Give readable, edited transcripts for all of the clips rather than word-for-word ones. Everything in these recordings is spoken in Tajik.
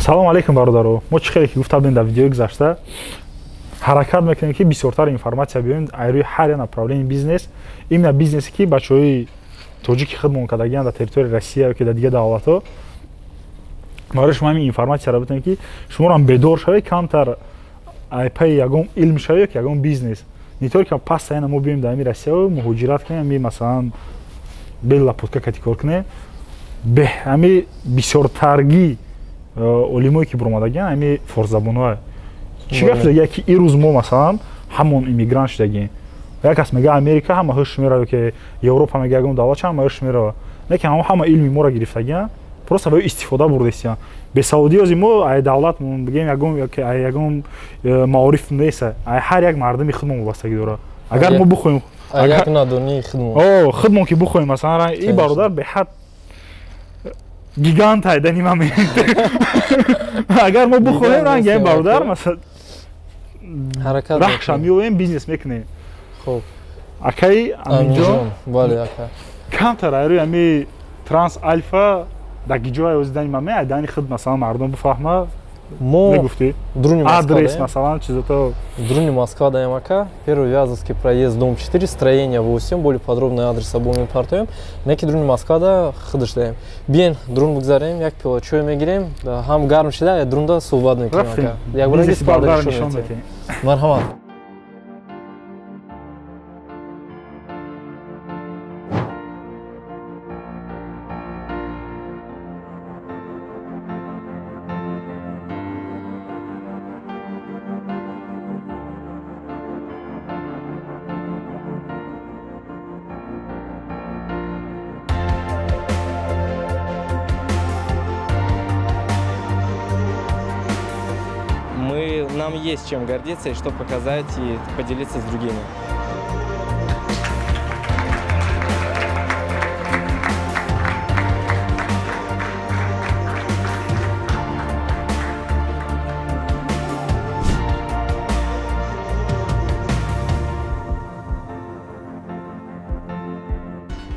Салом алейкум, бародаро. Мо чӣ хеле ки гуфта будем дар видеои гузашта, ҳаракат мекунем, ки бисёртар информатсия биёем ай рӯи ҳар як направление бизнес, именно бизнесе ки бачаҳои тоҷики худмон кардагиан дар территорияи Россия ё ки дар дигар давлатҳо. Барои шумо ҳамин информатсияро битем, ки шуморо бедор шавед, камтар ай пайи ягон илм шавед ё ки ягон бизнес. Не только постоянно мо биёем дар ҳамин Россия муҳоҷират кунем, ҳами масалан белапутка кати кор кунем. Ҳами бисёртарги олимое ки буромадагиан ҳами форсзабонҳое. Чӣ гап шудагия, ки ирӯз мо масалан ҳамон иммигрант шудагием? Як кас мега Америка, ҳама ҳуш мерава, ки Европа, мега ягон давлат, ҳама ҳуш мерава. Не ки ҳама илми моро гирифтагиан, просто ба истифода бурдестиян. Бесаводӣ ози мо ай давлат бигем ягон, ай ягон маориф нест, ай ҳар як мардуми худмон вобастагӣ дорад. Агар мо бихоҳем, худмон ки бихоҳем, масалан, и бародар беҳад гигант ай дани момент. Агар мо бихоҳем, ранги ай бародар, масалан, рахша меоем, бизнес мекунем. Хуб. Акаи Аминҷон. Бале, ака. Камтар ай рӯи ами Транс Альфа дар гиҷои озидани маме, айдани худ, масалан, мардум бифаҳма. Мо мегуфтӣ адрес, масалан, чизото. Друни Москва даем, ака. Первый Вязовский проезд, дом 4, строение 8. Более подробный адрес обоим мепартоем. Неки друни Москва да худаш даем. Биен, друн бигзарем, як пиёла чой мегирем, ҳам гарм шида, друнда суҳбат мекунем, ака. Як бора нишон медиҳем. Марҳамат. Нам есть чем гордиться и что показать и поделиться с другими.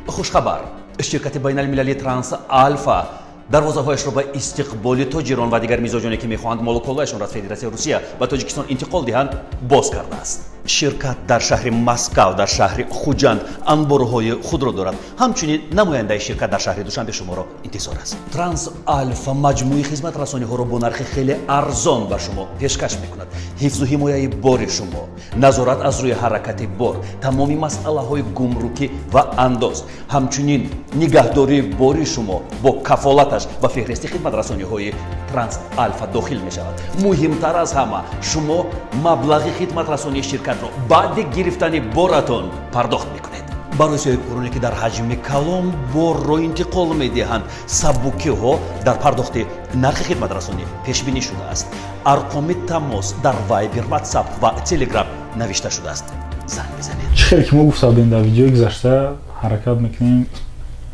Хушхабар! Ширкати байналмилалии Транс Альфа дарвозаҳояшро ба истиқболи тоҷирон ва дигар мизоҷоне, ки мехоҳанд молу коллояшонро аз Федератсияи Русия ба Тоҷикистон интиқол диҳанд, боз кардааст. Ширкат дар шаҳри Москав, дар шаҳри Хуҷанд анборҳои худро дорад. Ҳамчунин намояндаи ширкат дар шаҳри Душанбе шуморо интизор аст. Транс Альфа маҷмӯи хизматрасониҳоро бо нархи хеле арзон ба шумо пешкаш мекунад: ҳифзу ҳимояи бори шумо, назорат аз рӯи ҳаракати бор, тамоми масъалаҳои гумрукӣ ва андоз, ҳамчунин нигаҳдории бори шумо бо кафолаташ ба феҳристи хидматрасониҳои Транс Альфа дохил мешавад. Муҳимтар аз ҳама, шумо маблағи хидматрасонии ширкатро баъди гирифтани боратон пардохт мекунед. Барои соҳибкороне, ки дар ҳаҷми калон борро интиқол медиҳанд, сабукиҳо дар пардохти нархи хидматрасонӣ пешбинӣ шудааст. Арқоми тамос дар Вайбер, Ватсап ва Телеграм навишта шудааст. Занг бизанед. Чӣ хеле ки мо гуфта будем дар видеои гузашта, ҳаракат мекунем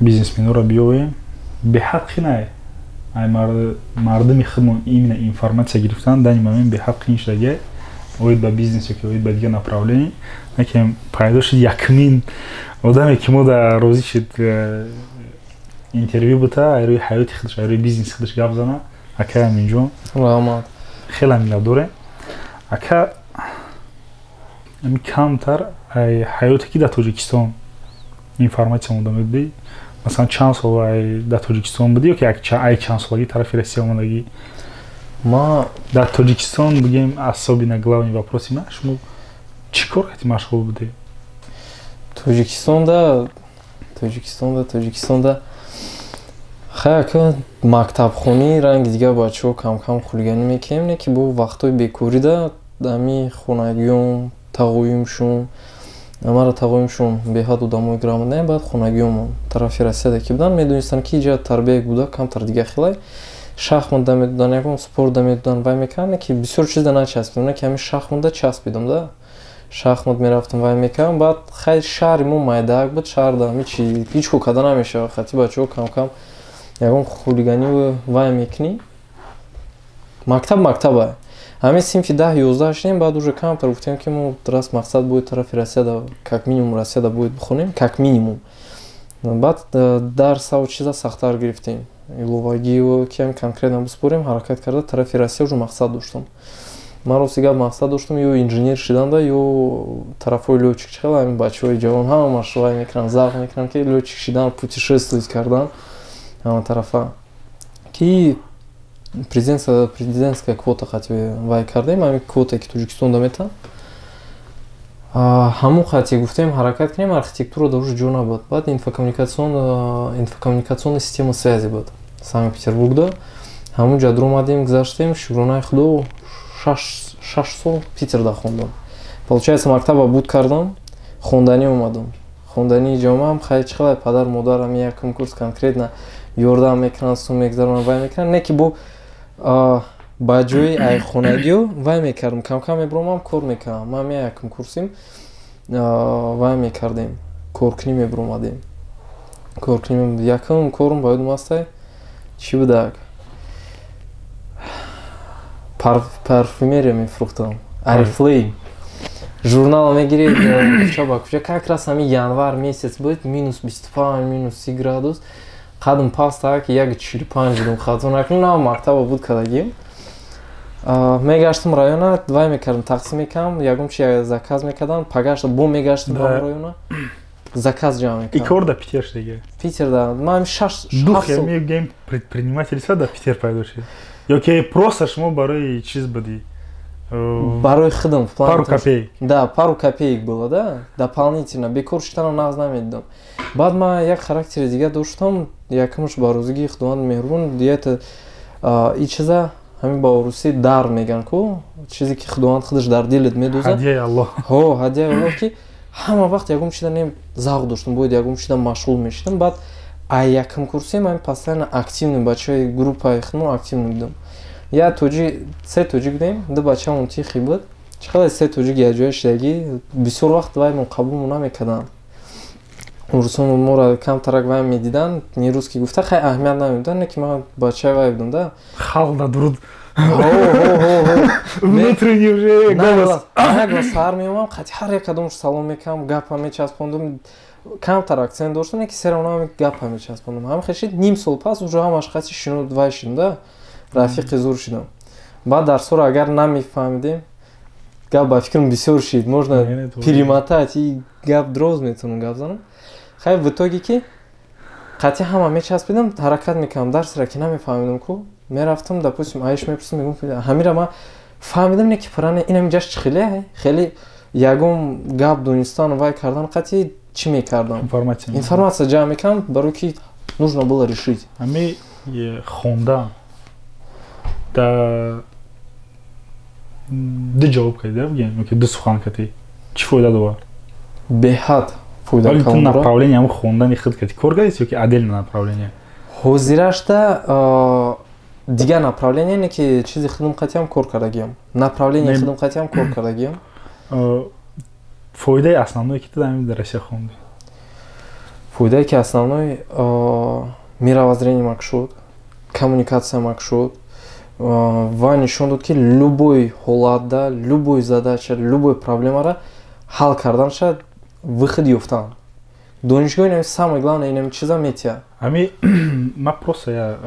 бизнесменоро биёвем. Беҳад қинай ай мардуми худмон именно информатсия гирифтан дани момент беҳад қин шудагия, оид ба бизнес ё ки оид ба дигар направление. Накем пайдо шуд якмин одаме, ки мо да розӣ шуд интервю бута, ай рӯи ҳаёти худаш, ай рӯи бизнеси худаш гап зана, акай Аминҷон. Раҳмат. Хеле миннатдорем, ака. Ами камтар ай ҳаёте, ки дар Тоҷикистон информатсия монда медодӣ. Масалан, чанд сол дар Тоҷикистон будӣ ё ки ай чанд солагӣ тарафи Россия омадагӣ? Ма дар Тоҷикистон, бигем, особенно главный вопроси ма, шумо чӣ кор кардӣ, машғул будӣ? Тоҷикистонда хай, ака, мактабхонӣ, ранги дигар бачаҳо, камкам хулиганӣ мекунем, не ки бо вақтҳои бекорида ами хонагиём, тағоюмшум, мара тағоюмшум беҳад одамои грамотные, баъд хонагиёмон тарафи Россияда ки буданд, медонистанд, ки иҷа тарбия буда камтар дига хелай, шахмат медоданд, ягон спорт медоданд, вай мекарданд, ки бисёр чизда начаспидам, не ки ҳамин шахматда часпидам, да шахмат мерафтам, вай мекардам. Баъд хай, шаҳри мо майдаак буд, шаҳрда ҳамичи ҳеҷ ко карда намешавад, хати бачаҳо камкам ягон хулиганию вай мекунӣ. Мактаб мактаба, ҳамин синфи 10-11 шудем, баъд уже камтар гуфтем, ки мо раст мақсад бояд тарафи Россияда, как минимум Россияда бояд бихонем, как минимум. Баъд дарсаву чиза сахттар гирифтем. Иловагиво ки конкретно биспорем, ҳаракат карда, тарафи Россия уже мақсад доштам. Ман, рости гап, мақсад доштам ё инженер шиданда, ё тарафҳои лётчик. Чихел ҳамин бачаҳои ҷавон ҳамаш вай мекунанд, завқ мекунанд, ки лётчик шидан, путешествовать кардан ҳама тарафа, ки президентская квота қати вай кардем. Ҳамин квота, ки Тоҷикистонда метан, ҳамун қати гуфтем, ҳаракат кунем. Архитектура дар уже ҷо набуд. Баъд инфокоммуникационная система связи буд Санкт Петербургда. Ҳамун ҷа дуромадем, гузаштем. Шукронаи Худо, 6 сол Питерда хондам. Получается, мактаба буд кардам, хонданӣ омадам. Хондании ҷомаам хай чӣ қадар падар модарам якум курс конкретно ёрдам мекунанд, сум мегузаронанд, вай мекунанд, не ки бо ба ҷои ай хонагиё вай мекардам, камкам мебуромам, кор мекардам. Ман якум курсим вай мекардем, коркунӣ мебуромадем, коркунӣ. Якум корум ба ёдум астай, чӣ будак, парфюмерия мефурӯхтам, Орифлейм. Журнал мегиред, кӯча ба кӯча. Как раз ҳамин январ месяц буд, -25, -30 градус. Қадм пастак, 1,45 будум, хато накунам, нав мактаба буд кардагим. Мегаштам района, вай мекардам, тақсим мекардам, ягон чи заказ мекардам, пагашта бо мегаштам ба района, заказ ҷамъ мекардам. И кор да Питер шудига? Питер да, ман шаш Дух мегӯем, предпринимательство да Питер пайдо шуд ё ки просто шумо барои чиз будӣ? Барои худам. Пару копеек. Да, пару копеек было, да, дополнительно. Бекор шиданам нағз намедидам. Баъд ман як характери дига доштам. Якумш, ба рӯзигии Худованд меҳрубон, диета и чиза, ҳамин ба урусӣ дар меган ку, чизе ки Худованд худаш дар дилат медозад. Ҳадияи Аллоҳ. Ҳо, ҳадияи Аллоҳ, ки ҳама вақт ягон чиза не завқ доштам, бояд ягон чиза машғул мешидам. Баъд ай якум курсем ман постоянно активный, бачаи группаи худмон активный будам. Я тоҷи, се тоҷик будем, ду бачаамон тихий буд. Чӣ қадар се тоҷик якҷоя шидагӣ, бисёр вақт ваймон қабулмо намекарданд. Урусоно моро камтарак вай медиданд, не русский гуфта, хай, аҳамият намедоданд, не ки ман бачаи вай будам да. Халқ да дуруд. Внутренний уже голос. Як саҳар меомам, қати ҳар як кадомш салом мекардам, гапа мечаспондум. Камтар акцент доштам, не ки серона гапа мечаспондум. Ҳам хешид, ним сол пас уже ҳамаш қати шинуд, вай шидам да, рафиқи зур шидам. Баъд дарсҳоро агар намефаҳмидем, гап ба фикрам бисёр шид, можно перемотать и гап дроз метавонам гап занам. Хай, в итоге ки қатъи ҳама мечаспидам, ҳаракат мекардам. Дарсера ки намефаҳмидам ку, мерафтам, допустим, аиш мепурсам, мегум: «Ҳамира ман фаҳмидам, не ки пуране, инам ҷаш чӣ хеле?» Хеле ягон гап донистану вай кардан қатъи чӣ мекардам? Информация. Информация ҷамъ мекардам, барои ки нужно было решить. Ҳами хондан да ду ҷавоб кардӣ, бигем, ки ду сухан кардӣ, чӣ фоида дорад? Беҳад фоида. Вале ту направление ҳам хондани худ кардӣ, кор кардӣ ё ки отдельно направление? Ҳозирашта дигар направление, не ки чизи худам қатиам кор кардагиам, направление худам қатиам кор кардагиам. Фоидаи основное, ки ту дар Россия хондӣ? Фоидае ки основной, мировоззрение мак шуд, коммуникация мак шуд ва нишон дод, ки любой ҳолатда, любой задача, любой проблемара ҳал карданша, выход ёфтан. Донишгоҳ инами самое главное, инами чиза метия. Ами ман просто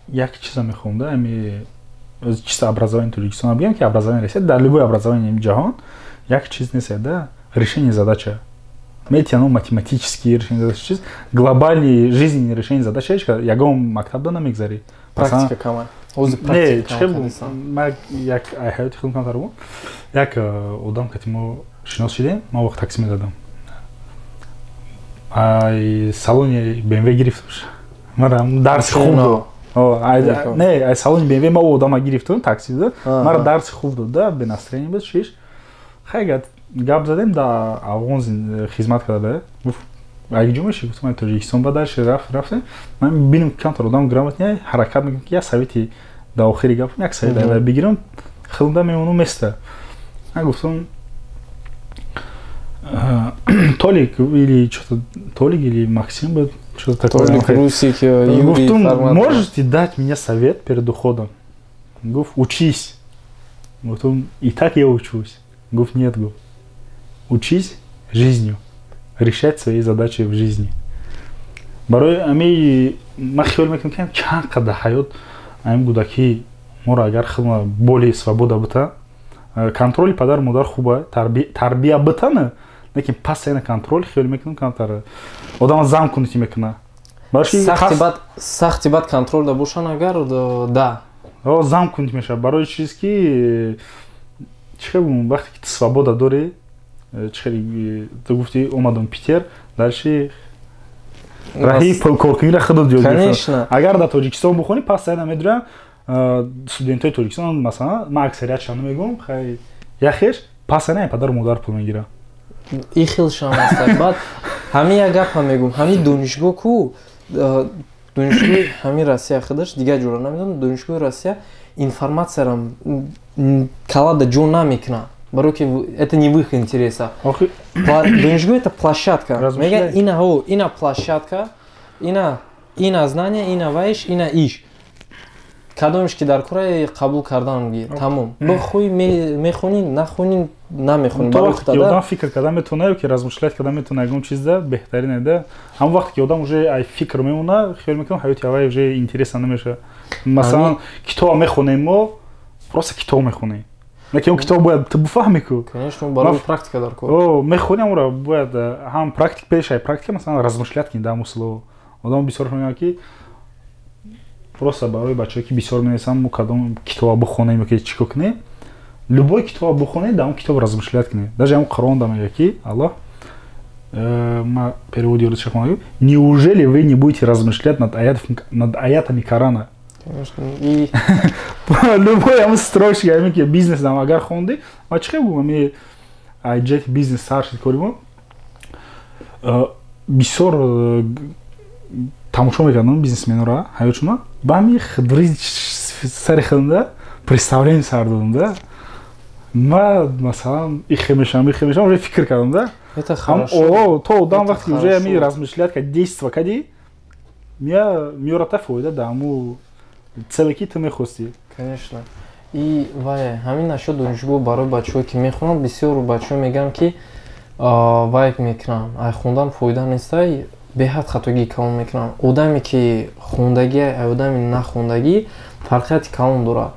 як чиза мехоҳам да, ами чисто образование Тоҷикистон бигам, ки образование Россия, дар любой образование ҷаҳон як чиз нест да, решение задача метия, ну, математические решение задача, чиз глобальный, жизненный решение задача ҳеч ягон мактаб да намегзарӣ. Практика кама. Не, чихел, ман як ҳаёти худам камтар бу, як одам кати мо шинос шидем. Ман вақт такси мезадам, ай салони БМВ гирифтуш, мара дарси хуб дод. Не, ай салони БМВ ма одама гирифтум, такси дод, мара дарси хуб дод да, бе настроение буд шиш. Хай, гап задем, да Афғон хизмат карда. Гуфт: «Ай ҷо меши?» Гуфтам: «Ай Тоҷикистон». Ба дальше рафтем, ман бинам, камтар одам грамотный, ҳаракат мекунам, ки як совети да охири гапам, як совет ай бигирам, хилда мемонум места. Ман гуфтам: «Толик или что-то, Толик или Максим был, что-то такое». Толик, Русик, Юрий. Гуфтум: «Можете дать мне совет перед уходом?» Гуфт: «Учись». Гуфтум: «И так я учусь». Гуфт: «Нет, — гуфт, — учись жизнью, решать свои задачи в жизни». Барои ами ман хиёл мекунам, ки чанд қадар ҳаёт ами кӯдакӣ моро агар худма более свобода бита, контроли падару модар хуба, тарбия битана, лекин пас ина контроль, хиёл мекунам, камтар одама замкнутый мекуна. Сахти бад контроль да бошан агар, да. Замкнутый мешавад. Барои чиз ки чӣ хел, вақте ки ту свобода дорӣ, чӣ хел ту гуфтӣ, омадам Питер, дальше раҳи коркуниро худат ёд гирифтам. Агар дар Тоҷикистон бихонӣ, пас сайна медурам, студентҳои Тоҷикистон, масалан, ман аксариятшон намегӯм, хай, яхеш пас айна падару модар пул мегирад. И хелшам аст. Баъд ҳамин як гапам мегӯм: ҳамин донишгоҳ ку, донишгоҳи ҳамин Россия худаш дигар ҷора намедонам, донишгоҳи Россия информатсияро калада ҷо намекунад, барои ки это не в их интересах. Донишгоҳ — это площадка. Мега, ина ҳо, ина площадка, ина знания, ина вайш, ина иш, кадомеш ки дар кора қабул кардан, тамом. Бихоҳӣ мехонӣ, нахонӣ намехонӣ. То вақте ки одам фикр карда метавона ё ки размышлять карда метавона, ягон чизда беҳтарин да. Ҳамон вақте ки одам уже ай фикр мемона, хиёл мекунам, ҳаёти аввай уже интереса намешавад. Масалан, китоба мехонем мо, просто китоб мехонем, лекин он китоб бояд ту бифаҳмӣ ку. Конечно, барои практика дар кор. Мехонем ора, бояд ҳам практик, пешай практика, масалан, размышлять кунӣ дар мусло. Одам бисёр мегӯяд, ки просто барои бачаҳое ки бисёр менависанд, мо кадом китоба бихонем ё ки чӣ кор кунем? Любой китоба бихонед, дар он китоб размышлять кунед. Даже ҳам Қуръон да мегӯяд, ки Аллоҳ, ма переводи русша хонам: «Неужели вы не будете размышлять над аятами Корана?» Любой ҳамн строчка, ами ки бизнес дам агар хонди, ма чӣ хел гум, ами ҷиҳати бизнес сар шуд кори мо, бисёр тамошо мекардам бизнесменора ҳаётшуна, ба ҳами хидри сари худамда представление сар додам да. Ма, масалан, ихе мешавам, ихе мешавам, уже фикр кардам да. То одам вақте уже ами размышлять кард, действо кардӣ, меората фоида да ҳаму целе ки ту мехостӣ. Конечно. И вай, ҳамин нашо донишгоҳ барои бачаҳое ки мехонанд, бисёр бачаҳо мегӯянд, ки вай мекунанд, ай хондан фоида нестай. Беҳад хатогии калон мекунанд. Одаме ки хондагӣ, ай одами нахондагӣ фарқияти калон дорад.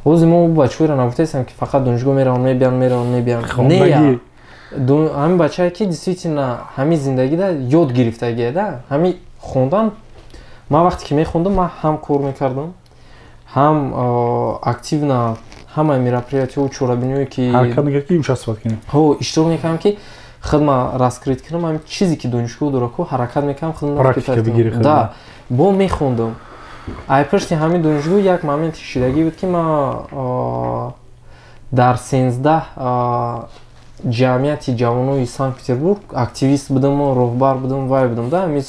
Ҳозир мо бачаҳоеро нагуфтаистам, ки фақат донишгоҳ мераванд, мебиёнд, мераванд, мебиёнд. Не, ҳамин бачае ки действительно ҳамин зиндагида ёд гирифтагие да. Ҳамин хондан, ман вақте ки мехондам, ман ҳам кор мекардам, ҳам активно ҳамаи мероприятиҳо, чорабиниҳое ки ки иштирок мекардам, ки худма раскрыть кунам. Ҳамин чизе ки донишгоҳ дора ку, ҳаракат мекардам худм да, бо мехондам. Ай пушти ҳамин донишгоҳ як моменти шидагӣ буд, ки ман дар 13 ҷамъияти ҷавонои Санкт Петербург активист будаму роҳбар будам, вай будам да, ҳамин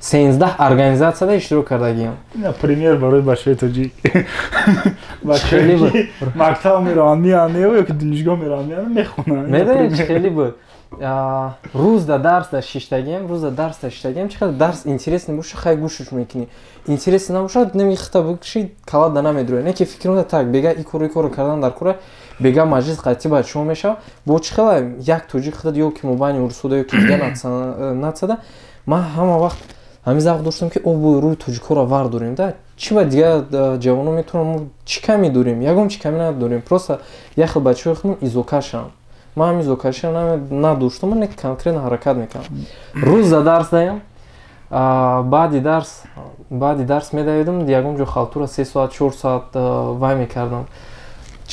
13 организатсияда иштирок кардагиам. Пример барои бачаи тоҷик, бачаи мактаб мераванд, меянд, ё ки донишгоҳ мераванд, меянд, мехонанд. Медонед, чӣ хеле буд? Рӯз да дарс да шиштагиам, рӯз да дарс да шиштагиам. Чӣ қадар дарс интересный боша, хай, гӯшаш мекунӣ, интересный набошад, намехта бикши, кала да намедурӣ. Не ки фикр так бега и кору, и кору кардан дар кора, бега маҷлис қатъи бачаҳо мешавад. Бо чӣ хела як тоҷик худат ё ки мобайни урусуда ё ки дигар натсада. Ман ҳама вақт ҳамин завқ доштам, ки обу рӯи тоҷикҳоро вар дорем да. Чӣ ба дигар ҷавоно метавонам? Чӣ ками дорем? Ягон чӣ ками надорем. Просто як хел бачаҳои худмон изокашанд. Ман ҳам изокашиам надоштам, ман конкретно ҳаракат мекардам. Рӯз да дарс даям, баъди дарс медавидам ягон ҷо, халтура 3 соат, 4 соат вай мекардам,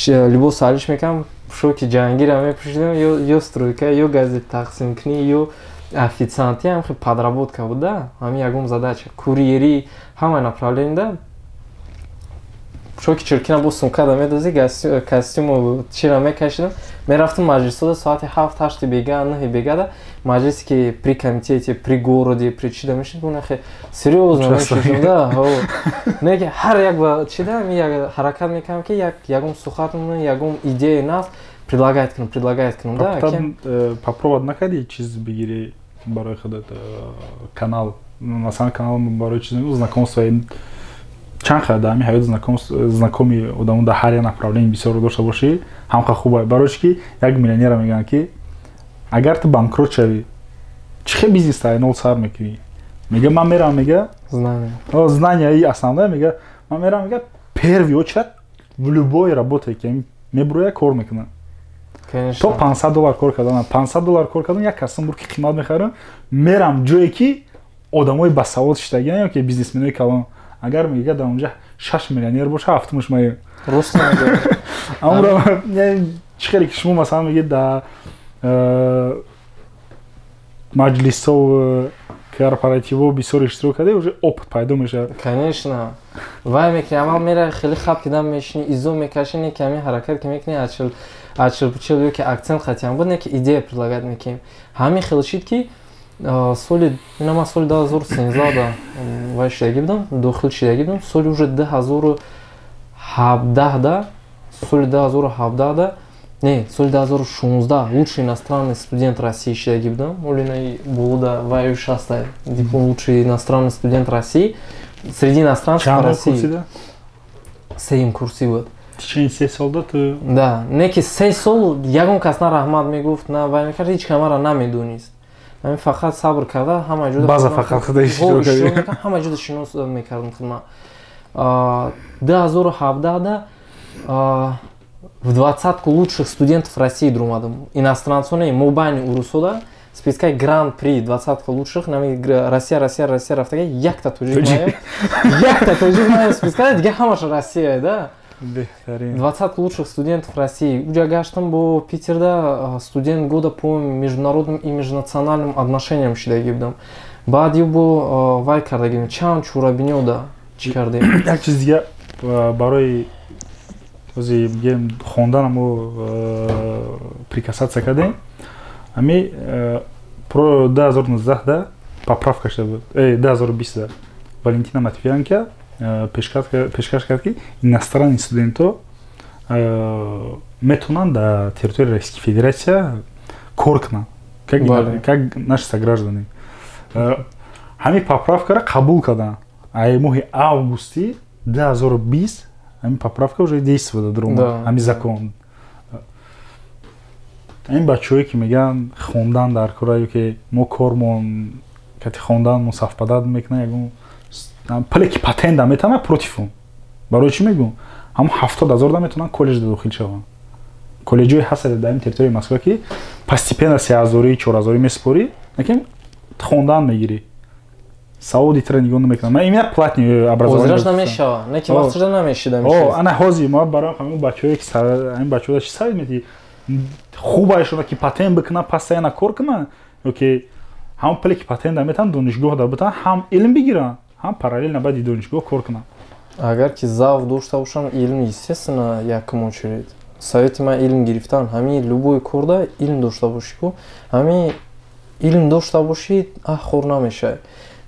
либос алиш мекардам, пӯшоки ҷангира мепӯшидам, ё стройка, ё газет тақсимкунӣ, ё официантӣ, ҳам хел подработка буда, ҳамин ягон задача, курьерӣ, ҳама направление да. Пӯшоки чиркина бо сумкада медозӣ, костюму чира мекашидам, мерафтам маҷлисода соати 7, 8 бега, 9 бегада, маҷлисе ки при комитете, при городе, при чида мешид, хе серьёзно мешидам да. Не ки ҳар як ба чида як ҳаракат мекардам, ки як ягон сухан, ягон идея наст предлагать кунам да. Попробовать накарди чиз бигири барои худат, канал, масалан, канал барои чиз, знакомство? Чанд қадр дар ҳамин ҳаёт знакомый одамо дар ҳар як направление бисёр дошта бошӣ, ҳамқа хуба. Барои чи ки як миллионера мегӯянд, ки агар ту банкрот шавӣ, чӣ хел бизнес тай нол сар мекунӣ? Мега, ман мерам, мега, Знание. Знание и основное. Мега, ман мерам, мега, первый очередь в любой работе ки мебуроя, кор мекунам. То 500 доллар кор кардан, 500 доллар кор кардан, як костюм бурки қимат мехарам, мерам ҷое ки одамои басавод шиштагиан ё ки бизнесменои калон. Агар, мега, дар онҷа шаш миллионер боша, ҳафтумаш мая. Рост. Амро чӣ хеле ки шумо, масалан, мегед, дар маҷлисҳо, корпоративҳо бисёр иштирок карда, уже опыт пайдо мешавад. Конечно, вай мекунӣ, аввал мера, хеле хаб кидан мешинӣ, изо мекашӣ, не ки ҳамин ҳаракат ки мекунӣ, ачил пучил ё ки акцент хатиам буд, не ки идея предлагать мекунем. Ҳамин хел шид, ки соли ина ман соли 2013 да вай шидагӣ будам, дохил шидагӣ будам. Соли уже 2017 да, соли 2017 да, не, соли 2016 лучший иностранный студент России шидагӣ будам. Олинаи болуда ваю шаста диплом лучший иностранный студент России среди иностранцев России. Сеюм курсӣ буд. Течение 3 сол да ту? Да, не ки 3 сол ягон кас на раҳмат мегуфт, на вай мекард, ҳеҷ камара намедонист. Ҳамин фақат сабр карда, ҳама ҷода. База фақат худа иштирок. Ҳама ҷода шинос мекардам худма. 2017 да в двадцатку лучших студентов России дуромадам. Иностранцо не, мобайни урусода спискаи гран-при, двадцатка лучших нами. Россия, Россия, Россия рафтага, якта тоҷик мая, якта тоҷик мая списка, дига ҳамаша Россия да. Беҳтарин. Двадцатка лучших студентов России. Уҷа гаштам, бо Питерда студент года по международным и межнациональным отношениям шидагӣ будам. Баъд ю бо вай кардагим, чанд чорабиниёда чӣ кардем. Як чиз дига, барои ози мегем, хонданам мо прикасаться кардем. Ами про 2019 да поправка шуда буд, 2020 да Валентина Матвиенко пешкаш кард, ки иностранный студентҳо метавонанд дар территорияи Российской Федерация кор кунанд как наши сограждане. Ҳамин поправкаро қабул карданд. Ай моҳи августи 2020 ҳамин поправка уже действовала, даромад ҳамин закон. Ин бачаҳое ки мегӯянд, хондан дар кора ё ки мо кормон кати хондан совпадать мекунад, ягон пуле ки патента метавонад, против он. Барои чӣ мегӯм? Ҳамон 70 000 да метавонанд коллеҷ дохил шаванд. Коллеҷҳое ҳастанд дар ин территорияи Москва, ки постепенно 3000-ӣ, 4000-ӣ месупорӣ, лекин хондан мегирӣ, саводи тира нигоҳ намекунам. Ман имя платный образование намешава, не ки вақтшуда намешида. Ана ҳозир ма барои ҳамин бачаҳое ки ҳамин бачаҳо чӣ совет медиҳӣ? Хубашона ки патент бикунанд, постоянно кор кунанд ё ки ҳамон пуле ки патент метавонанд, донишгоҳ да битавонанд, ҳам илм бигиранд, ҳам параллельно баъди донишгоҳ кор кунанд? Агар ки завқ дошта бошам, илм, естественно, якум очередь. Совети ман илм гирифтан. Ҳамин любой корда илм дошта бошӣ ку, ҳамин илм дошта бошӣ, ах, хор намешавӣ.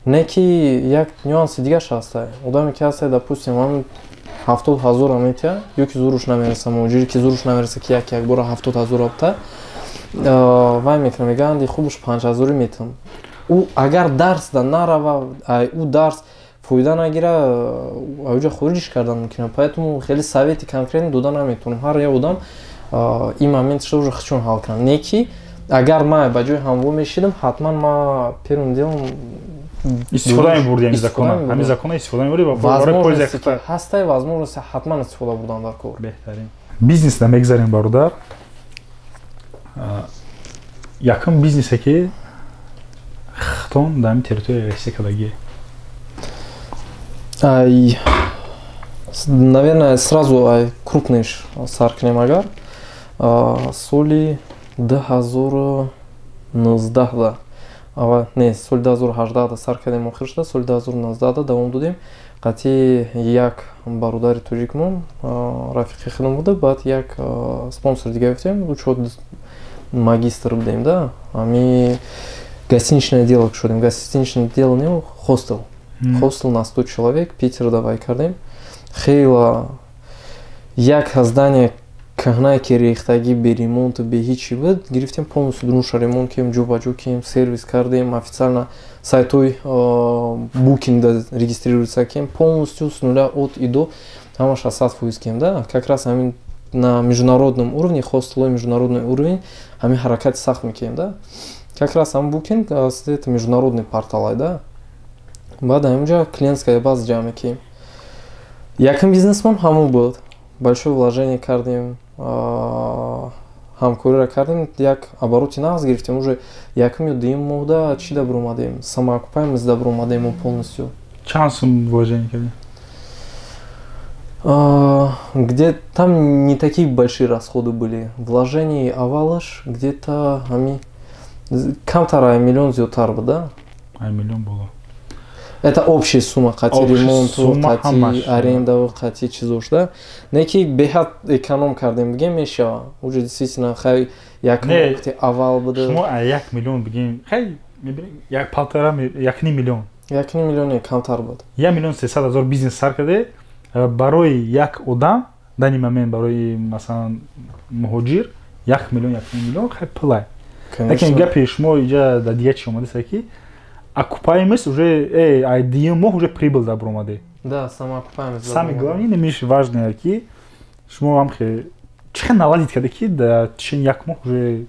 Не ки як нюанси дигаш ҳаста. Одаме ки ҳаста, допустим, ҳамин 70 000-а метиҳа ё ки зуруш намереса, муҳоҷире ки зуруш намереса, ки як якбора 70 000 абта, вай мекунам, мегаанд, хубуш 5000-ӣ метавам. Ӯ агар дарс да нарава, ӯ дарс фоида нагира, аҷа хориҷиш кардан мумкина. Поэтому хеле совети конкретно дода наметавонам. Ҳар як одам ин моментшо уже худшон ҳал кунанд. Не ки агар ман ба ҷои ҳамво мешидам, ҳатман ма первым делом Истифода мебурди ҳамин закона, ҳамин закона истифода мебурди ва барои польза. Ҳастай возможности, ҳатман истифода бурдан дар кор. Беҳтарин. Бизнес да мегзарем, бародар. Якум бизнесе ки хитон дар ҳамин территорияи Россия кардагие? Ай, наверное, сразу ай крупныйш сар кунем. Агар соли 2019 да, ава не, соли 2018 да сар кардем, охир шуда, соли 2019 да давом додем. Қатъи як бародари тоҷикмон, рафиқи худам буда, баъд як спонсор дига ёфтем, учёт магистр будем да. Ами гостиничное дело шудем, гостиничное дело не, хостел, хостел на 100 человек Питер давай кардем. Хела як здание кӯҳнае ки рехтагӣ, бе ремонту, бе ҳичи буд, гирифтем, полностью дунуша ремонт кардем, ҷо ба ҷо кардем, сервис кардем, официально сайтҳои Букинг да регистрироваться кардем, полностью с нуля, от и до, ҳамаша 100% кардем да. Как раз ҳамин на международном уровне, хостелои международный уровень, ҳамин ҳаракати сахт мекардем да. Как раз ҳам Букинг, это международный портал да. Баъд ҳаминҷа клиентская база ҷамъ мекунем. Якум бизнесмон ҳамон буд. Большое вложение кардем, ҳамкориро кардем, як обороти нағз гирифтем. Уже якум ё дуюм моҳда чӣ да биромадем, самоокупаемость да биромадем мо полностью. Чанд сум вложение кардем? Где там не такие большие расходы были. Вложение аввалаш где-то ами камтар ай миллион зиёдтар буд, да? Ай миллион боло. Это общая сумма, қати ремонту, қати арендаву, қати чизош, да. Не ки беҳад эконом кардем, бигем, мешава. Уже действительно хай якум вақти аввал буда. Шумо ай 1 миллион, бигем, хай мебинем, як полтора, 1,5 миллион. 1,5 миллион не, камтар буд. 1 300 000 бизнес сар карде. Барои як одам данный момент, барои масалан муҳоҷир, 1 миллион, 1,5 миллион хай пулай. Лекин гапи шумо иҷа дар дига чи омадеста, ки окупаемость уже ай дуюм моҳ уже прибыль да баромаде. Да, самоокупаемость. Самое главное, немиш важное, ки шумо ҳам чӣ хел наладить карде, ки дар течение як моҳ уже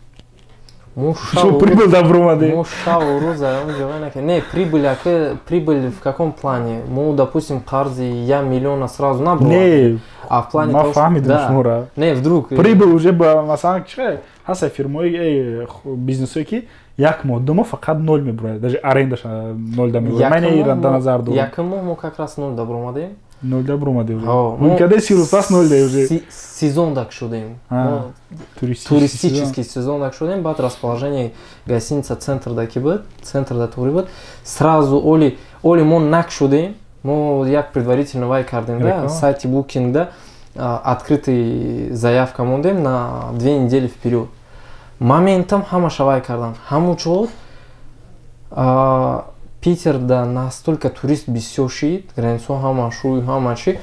шумо прибыль да баромаде? Мо шаву рӯз онҷо не прибыль, ака. Прибыль в каком плане? Мо, допустим, қарзи 1 миллиона сразу набрали. Не. А в плане ма фаҳмидам шуморо. Не, вдруг прибыль уже масалан чӣ ҳаста, фирмаи, бизнесое, ки як моҳ, 2 моҳ фақат ноль мебурад, даже арендаша ноль да мебурад. Ман ира дар назар дорам. Якум моҳ мо как раз ноль да баромадем. Ноль да баромадем уже, мумкаде 30 рӯз пас ноль да уже. Сезон дак шудем, туристический сезон дак шудем. Баъд расположение гостиница центр да ки буд, центр да тури буд, сразу оли оли мо нак шудем. Мо як предварительно вай кардем да, сайти Букинг да открытый заявка мондем на 2 недели вперед. Моментом ҳамаша вай кардан. Ҳамун чуғод Питер да настолько турист бисёр шид, границаҳо ҳама шӯй, ҳама чи.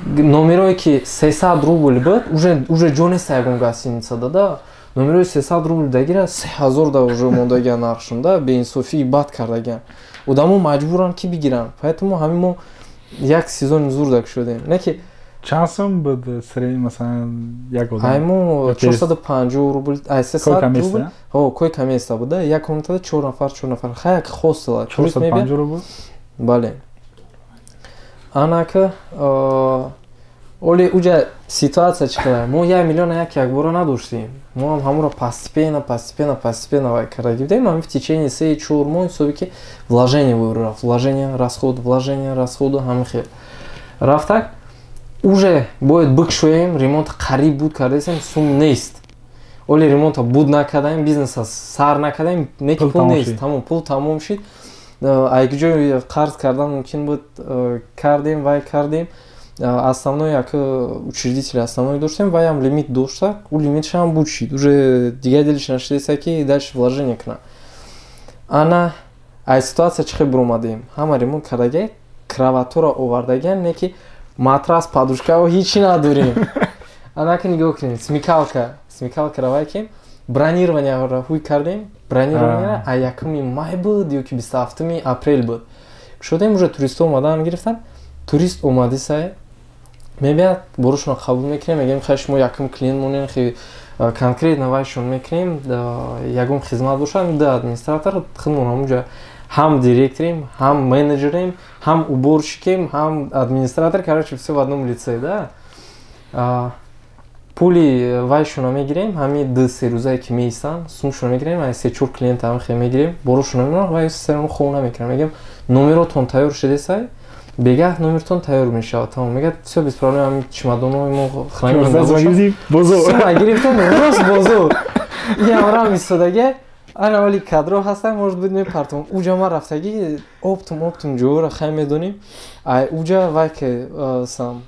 Номерое ки 300 рубл буд, уже ҷо нест ягон гостиница да. Номерои 300 рубл дагира 3000 да уже мондагиан нархшон да, беинсофии бад кардагиан. Одамо маҷбуранд, ки бигиранд. Поэтому ҳамин мо як сезони зур дак шудем. Не ки Чанд сум буд масалан як одам? Ай мо 450 рубл, ай 300 рубл. Ҳо, койко-место буда. Як комнатада чор нафар, чор нафар. Хай як хостел. 450 рубл? Бале. Анака оли уҷа ситуация чӣ қадар? Мо 1 миллиона як якбора надоштем. Мо ҳам ҳамонро постепенно, постепенно, постепенно вай карда гирифтем. Ҳамин в течение 3-4 моҳ ҳисоби ки вложение рафт, вложение, расход, вложение, расходу, ҳамин хел рафтак. Уже бояд бикшоем, ремонт қариб буд кардасем, сум нест. Оли ремонта буд накардаем, бизнеса сар накардаем, не ки пул нест, тамом, пул тамом шид. Ай ҷой қарз кардан мумкин буд, кардем, вай кардем. Основной як учредитель основной доштем, вай ҳам лимит дошта, ӯ лимитшам буд шид, уже дигар делиш нашидеса, ки дальше вложение кунад. Ана ай ситуация чӣ хел биромадем? Ҳама ремонт кардагиа, кроватора овардагиан, не ки матрас, подушкао ҳичи надорем. Анака нигоҳ кунем, смекалка, смекалкара вай кем, бронированияро ҳуй кардем. Бронирования а 1 май буд ё ки 27 апрел буд шудем. Уже туристҳо омадан гирифтан. Турист омадисай, мебият, борушонро қабул мекунем, мегӯем: «Хай, шумо якум клиент монен, хе конкретно вайшон мекунем, ягон хизмат бошад». Да, администратор худмон ҳамунҷа ҳам директорем, ҳам менеҷерем, ҳам уборщикем, ҳам администратор, короче, все в одном лице да. Пули вайшона мегирем, ҳами 2-3 рӯзае ки меистанд, сумшона мегирем, ай се чор клиента ҳам хе мегирем, борушона мемонам, вай серон хов намекунам. Мегӯем: «Номеротон тайёр шудесай, бегаҳ номертон тайёр мешавад, тамом». Мегӯяд: «Всё, без проблем». Ҳами чемодонҳои мо храним, гирифтем, рост бозор иамрам истодага. Ана вали кадро ҳастам, может быть, мепартом. Уҷа ма рафтагӣ оптом, оптом ҷоро хай медонем. Ай уҷа вай ки сам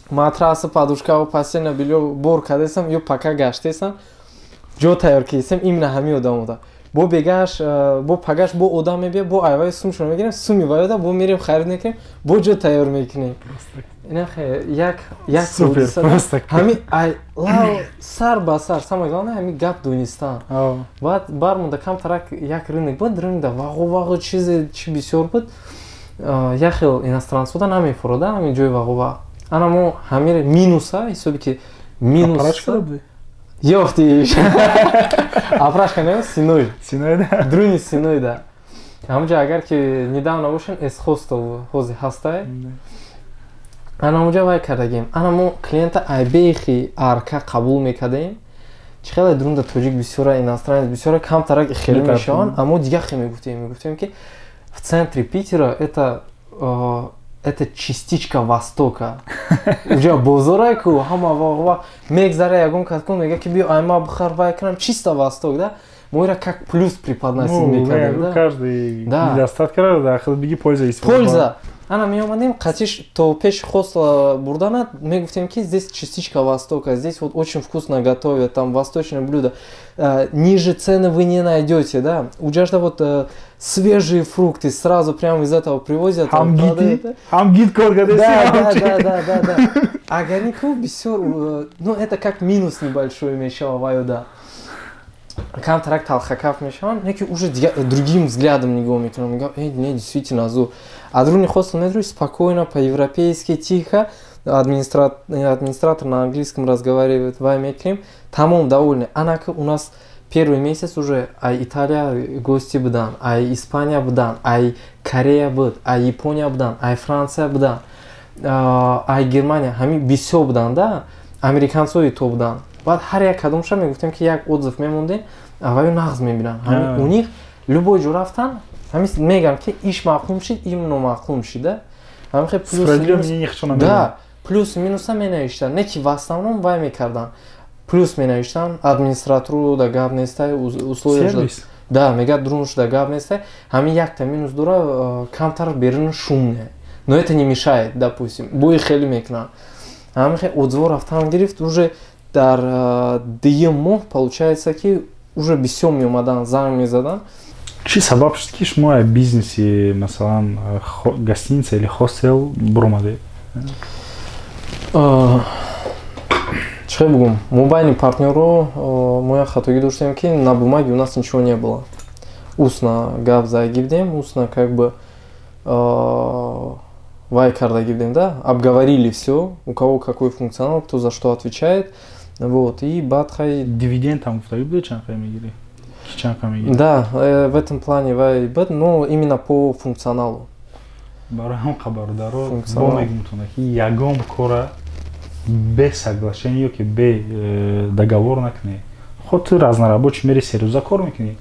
матрасу, подушкаву постельное бельё бор кардесам, ё пока гаштесам, ҷо тайёр кардесам именно ҳамин одам. Бо бегаш, бо пагаш бо одам мебия, бо айваи сумшон мегирем, суми ваёда бо мерем, харид мекунем, бо ҷо тайёр мекунем. Як як ҳами ай лав сар ба сар. Самое главное, ҳами гап донистан. Баъд бармонда камтарак як рынок буд, рынокда вағу вағу чизе чи бисёр буд. Як хел иностранцода намефурода ҳамин ҷои вағу вағ. Ана мо ҳамире минуса ҳисоби ки минус ёфти. Апрашка не, синой. Синой да. Друни синой да. Ҳамҷа, агар ки недавно бошен, С Хостел ҳози ҳастай, ана онҷа вай кардагем. Ана мо клиента айбехи арка қабул мекардем. Чӣ хеле дурунда тоҷик бисёра, иностранец бисёра, камтарак хеле мешаванд, аммо дигар хе мегуфтем, ки в центре Питера это частичка Востока. Уҷа бозорай ку, ҳама ва мегзара, ягон кас ку мега, ки биё, айма бихар, вай кунам, чисто Восток да. Мо ира как плюс преподносить мекардем да. Каждый недостатка дар худ биги, польза истифода. Польза. Ана меомадем, қатиш то пеши хостела бурдана мегуфтем, ки здесь частичка Востока, здесь вот очень вкусно готовят, там восточное блюдо, ниже цены вы не найдете, да, уҷашда вот свежие фрукты сразу прямо из этого привозят. Ҳам гид кор. Да, агари ку бисёр, ну, это как минус небольшой мешава ваю да, камтарак талхакаф мешаванд, не ки уже другим взглядом нигоҳ мекунам, мегӯям: «Э, не, действительно, азу адруни хостел медрӯи, спокойно, по-европейски, тихо, администратор на английском разговаривает, вай мекунем, тамом, довольны». Анака у нас первый месяц уже ай Италия гости будан, ай Испания будан, ай Корея буд, ай Япония будан, ай Франция будан, ай Германия, ҳамин бисёр будан да, американцои то будан. Баъд ҳар як кадомша мегуфтем, ки як отзыв мемондем, ваю нағз мебинанд. Ҳамин у них любой ҷо рафтан, ҳамин мегӯям, ки иш маъқул шид, им номаъқул шида. Да, плюс минуса менавиштанд, не ки в основном вай мекарданд, плюс менавиштанд, администратору да гап нестай, условия да, мегӯяд, дурунш да гап нестай, ҳамин якта минус дора, камтар берун шумне, но это не мешает, допустим, бӯи хеле мекунанд. Ҳамин хел отзыво рафтан гирифт, уже дар дуюм моҳ, получается, ки уже бисёр меомаданд, занг мезаданд. Чӣ сабаб шуд, ки шумо бизнеси, масалан, гостиница или хостел буромадед? Чӣ бугум, мо байни партнёро мо як хатогӣ доштем, ки на бумаге у нас ничего не было, устно гап задаги будем, устно как бы вай кардаги будем да, обговорили все, у кого какой функционал, кто за что отвечает, вот, и баъд хай. Дивиденд ҳам гуфтаги буде, чанд хай мегирӣ? Чанд мегирӣ? Да, в этом плане вай буд, но именно по функционалу. Барои ҳам хабардаро бо мегумтона, ки ягон кора без соглашение ё ки бе договор накунӣ. Худ ту разнорабочий мери, 3 рӯза кор мекунӣ,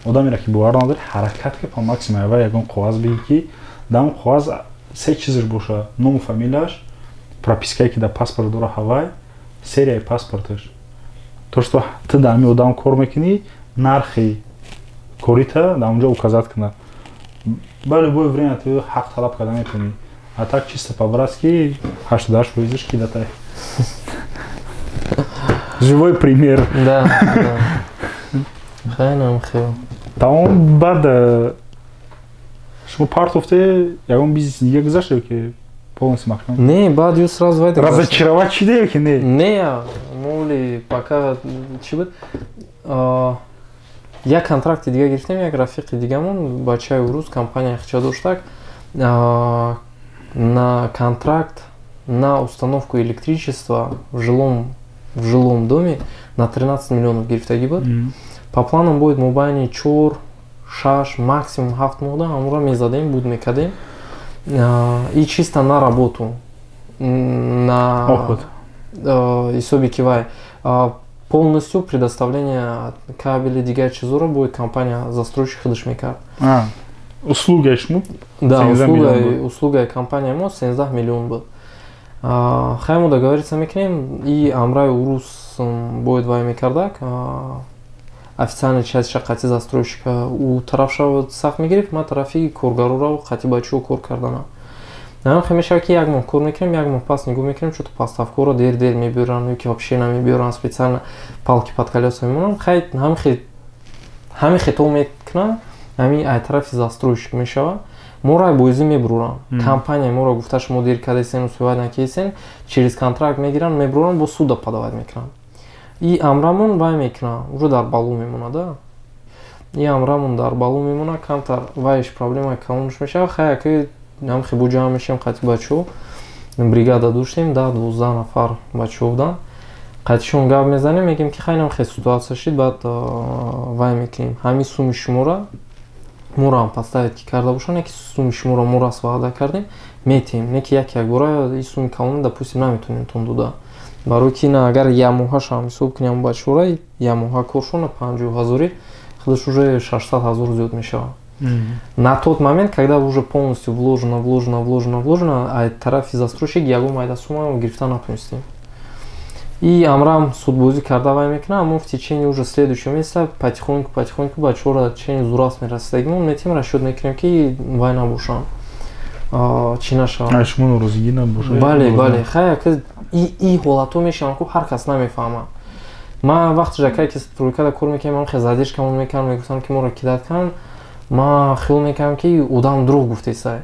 одамеро ки бовар надорӣ, ҳаракат ки по максимум ава ягон коғаз бигӣ, ки дар он коғаз се чизаш боша: ному фамилияш, пропискае ки дар паспорт дора ҳавай, серияи паспорташ, то что ту дар ҳамин одам кор мекунӣ, нархи корита дар онҷо указать кунад. Ба любое время ту ҳақ талаб карда метавонӣ. А так чисто по-братски 88 фоизаш кидатай. Живой пример. Да, хеле хел. Тамом, баъд шумо партофте, ягон бизнеси дига гузаште ки полностью маҳкам? Не, баъд ю сразу вай. Разочаровать шиде ки не? Не, моли пока чӣ буд, як контракти дига гирифтем, як рафиқи дигамон, бачаи урус, компания хича доштак, на контракт на установку электричества в жилом доме на 13 миллионов гирифтагӣ буд. По планам бояд мобайни чор, шаш, максимум 7 моҳда ҳамонро мезадем, буд мекардем, и чисто на работу, на ҳисоби ки вай полностью предоставление кабели, дигар чизоро бояд компания застройщик худаш мекард. Услугаи шумо? Да, услугаи компания мо 17 миллион буд. Хай, мо договориться мекунем, и амраи урус бояд вай мекардак, официальный частьша қати застройщика ӯ тарафша сахт мегирифт, ман тарафи коргароро, қати бачаҳо кор карданам. Хе мешавад, ки як моҳ кор мекунем, як моҳ пас нигоҳ мекунем, чото поставкаро дер дер мебиёранд ё ки вообще намебиёранд, специально палки под колеса мемонанд. Хай, ҳамин хито мекунанд, ҳамин ай тарафи застройщик мешавад, моро боизӣ мебуранд, компания моро гуфта, шумо дер кардесен, успевать накардесен, через контракт мегиранд, мебуранд, бо суда подавать мекунанд, и амрамон вай мекунанд, уже дар балу мемонад да, и амрамон дар балу мемонад, камтар вайш проблема калонш мешавад. Хай, аки ҳамхе бо ҷамъ мешем, қати бачаҳо бригада доштем, 10-12 нафар бачаҳо буданд, қатишон гап мезанем, мегӯем, ки хайнам хе ситуация шид, баъд вай мекунем, ҳамин суми шумора. Моро подставить ки карда бошанд, яки суми шуморо мо раст ваъда кардем, метиҳем, не ки як якбора и суми калона, допустим, наметонем тон дода, барои ки на агар ямоҳашам ҳисоб кунем, бачора ямоҳа коршона 50 ҳазорӣ худаш уже 600 000 зиёд мешавад. На тот момент, когда уже полностью вложено, вложено, вложено, вложено, а тарафи застройщик ягон майда сумма гирифта натонистем. И амрам судбозӣ карда вай мекунам, аммо в течение уже следующего месяца потихоньку, потихоньку бачора чени зурас мерасидагимон метим, расчёт мекунем, ки вай набошанд, чӣ нашавад. Шумо норозигӣ набошад. Бале, хай, и ҳолатҳо мешаванд, ку ҳар кас намефаҳмад. Ман вақте жакае ки стройкада кор мекунем, ман хе задержкамон мекардам, мегуфтам, ки моро кидать кунанд. Ман хиёл мекардам, ки одам дурӯғ гуфтесай.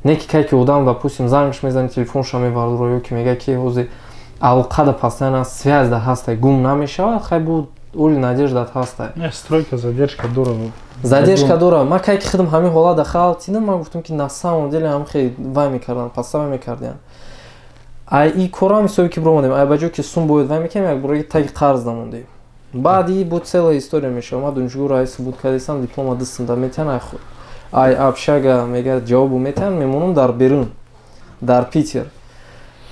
Не ки кай ки одам, допустим, зангш мезани, телефонша мебардора ё ки мега, ки ҳозир алоқада постоянно связьда ҳастай, гум намешавад, хай, бу оли надеждат ҳастай. Стройка задержка дора. Задержка дора. Ман кай ки худам ҳамин ҳолат халтидам, ман гуфтам, ки на самом деле ҳам хе вай мекарданд, подстава мекардиянд. Ай и корам ҳисоби ки биромадем, ай ба ҷое ки сум бояд вай мекардем, як бораги таги қарз намондем. Баъди бу целая история мешавад. Ман донишгоҳ раиси буд кардесам, диплома дастам метиҳан, ай общага мега ҷавобу метиҳан, мемонам дар берун, дар Питер.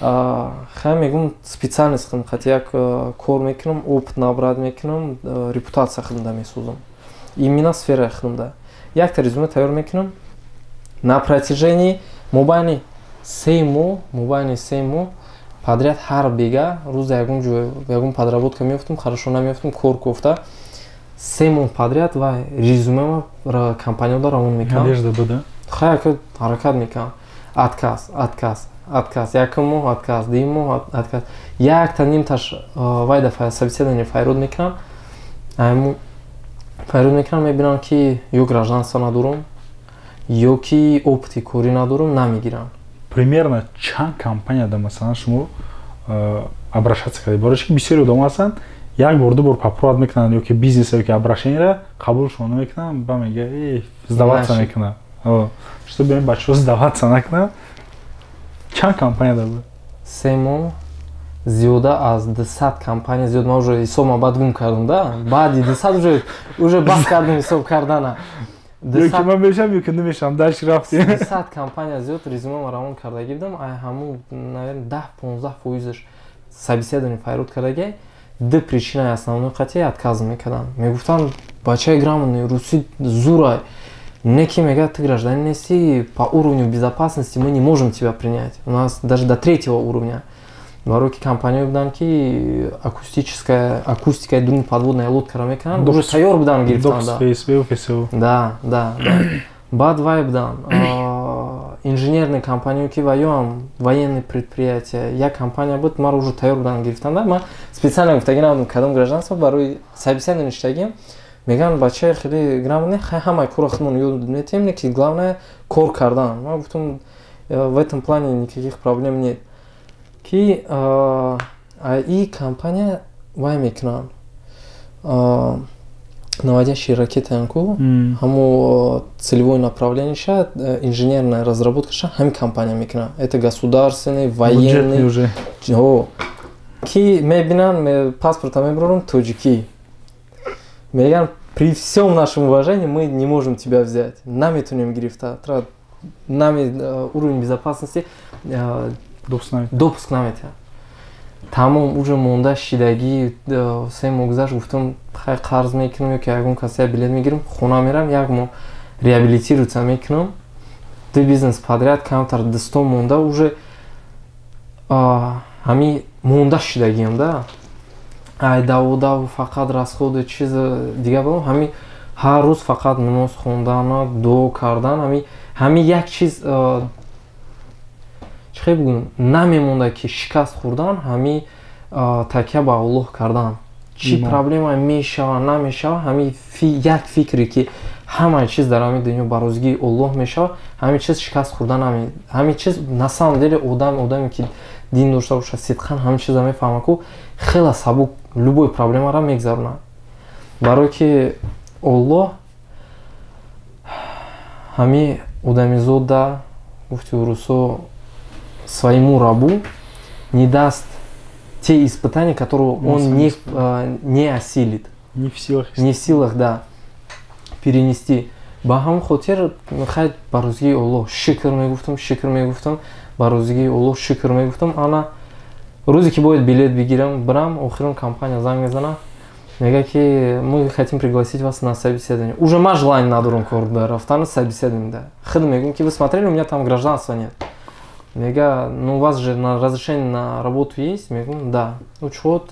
Хай, мегум, специальность худам хати як кор мекунам, опыт набрать мекунам, репутация худамда месозам, именно сфераи худамда. Якта резюме тайёр мекунам, на протяжении мобайни 3 моҳ, мобайни 3 моҳ подряд ҳар бега рӯза ягон ҷой ягон подработка меёфтум, хорошо намеёфтум, кор кофта 3 моҳ подряд ва резюмема компанияда равон мекунам. Надежда буда. Хай, ҳаракат мекунам, отказ, отказ, отказ. Якум моҳ отказ, дуюм моҳ отказ, якта нимташ вай дафъа собеседование файрод мекунам, файрод мекунам, мебинам, ки ё гражданство надорам, ё ки опыти корӣ надорам, намегирам. Примерно чанд компанияда, масалан, шумо обращаться кардед? Барои ки бисёри одам ҳастанд, як бор, ду бор попробовать мекунанд ё ки бизнес, ё ки обращениеро қабулшон намекунанд, ба мега сдаваться мекунанд. Что биёем, бачаҳо сдаваться накунанд, чанд компанияда буд? 3 моҳ зиёда аз 200 компания зиёд. Ман уже ҳисобма баъд гум кардам да, баъди 200 уже баҳс кардам ҳисоб кардана. Ё ки ман мешам, ё ки намешам, дальше рафтем. 200 компания зиёд резюмема равон кардагӣ будам. Ай ҳамун, наверно, 10-15 фоизаш собеседование файрод кардагӣ. Ду причинаи основной қатъи отказ мекарданд. Мегуфтанд, бачаи грамотный, русӣ зурай, не ки мега, ты гражданин нести, по уровню безопасности мы не можем тебя принять, у нас даже до третьего уровня. Барои ки компания буданд, ки акустическая акустикаи дуруни подводная лодкаро мекунанд, уже тайёр буданд гирифтан. Да, баъд вай буданд инженерные компанияо, ки ваёам военные предприятия. Як компания буд, маро уже тайёр буданд гирифтан. Ман специально гуфтагӣ набудам кадом гражданство, барои собеседование ништагиам. Мегӯянд, бачаи хеле грамотный, хай, ҳамаи корро худмон ёд метиҳем, не ки главное кор кардан. Ман гуфтам, в этом плане никаких проблем нет. Ки и компания вай мекунанд, наводящие ракетаям ку, ҳамо целевое направлениеша, инженерная разработкаша ҳамин компания мекунад. Это государственный военный. Ки мебинанд, паспорта мебарорам тоҷикӣ, мегӯянд, при всем нашем уважении мы не можем тебя взять, наметонем гирифта, нами уровень безопасности допуск наметиҳад. Тамом, уже монда шидагӣ. 3 моҳ гузашт, гуфтам, хай, қарз мекунам ё ки ягон каса билет мегирам, хона мерам, як моҳ реабилитироваться мекунам. Ду бизнес подряд камтар дастом монда, уже ҳами монда шидагиам да, ай даву фақат расходи чиз дига будам. Ҳами ҳар рӯз фақат намоз хондана, дуо кардан, ҳами як чиз, чӣ хел бигӯм, намемонда, ки шикаст хӯрдан, ҳами такя ба Аллоҳ кардан, чӣ проблема мешава, намешава, ҳами як фикре, ки ҳамаи чиз дар ҳамин дунё ба розигии Оллоҳ мешава, ҳамин чиз шикаст хӯрдан, ҳамин чиз. На самом деле одаме, ки дин дошта бошад, сидқан ҳамин чиза мефаҳма, ку хела сабук любой проблемаро мегзаронад, барое ки Оллоҳ ҳами одамизода, гуфти урусо, своему рабу не даст те испытания, которые он не осилит. Не в силах. Не в силах, да, перенести. Ба ҳамон хотир, хай, ба розигии Оллоҳ шукр мегуфтам, шукр мегуфтам, ба розигии Оллоҳ шукр мегуфтам. Ана рӯзе ки бояд билет бигирам, бирам, охирон компания занг мезана, мега ки мы хотим пригласить вас на собеседование. Уже ма желание надорам кор рафтан, собеседование да. Худ мегӯм ки вы смотрели, у меня там гражданства нет. Мега, ну у вас же на разрешение на работу есть? Мегӯм, да. Учет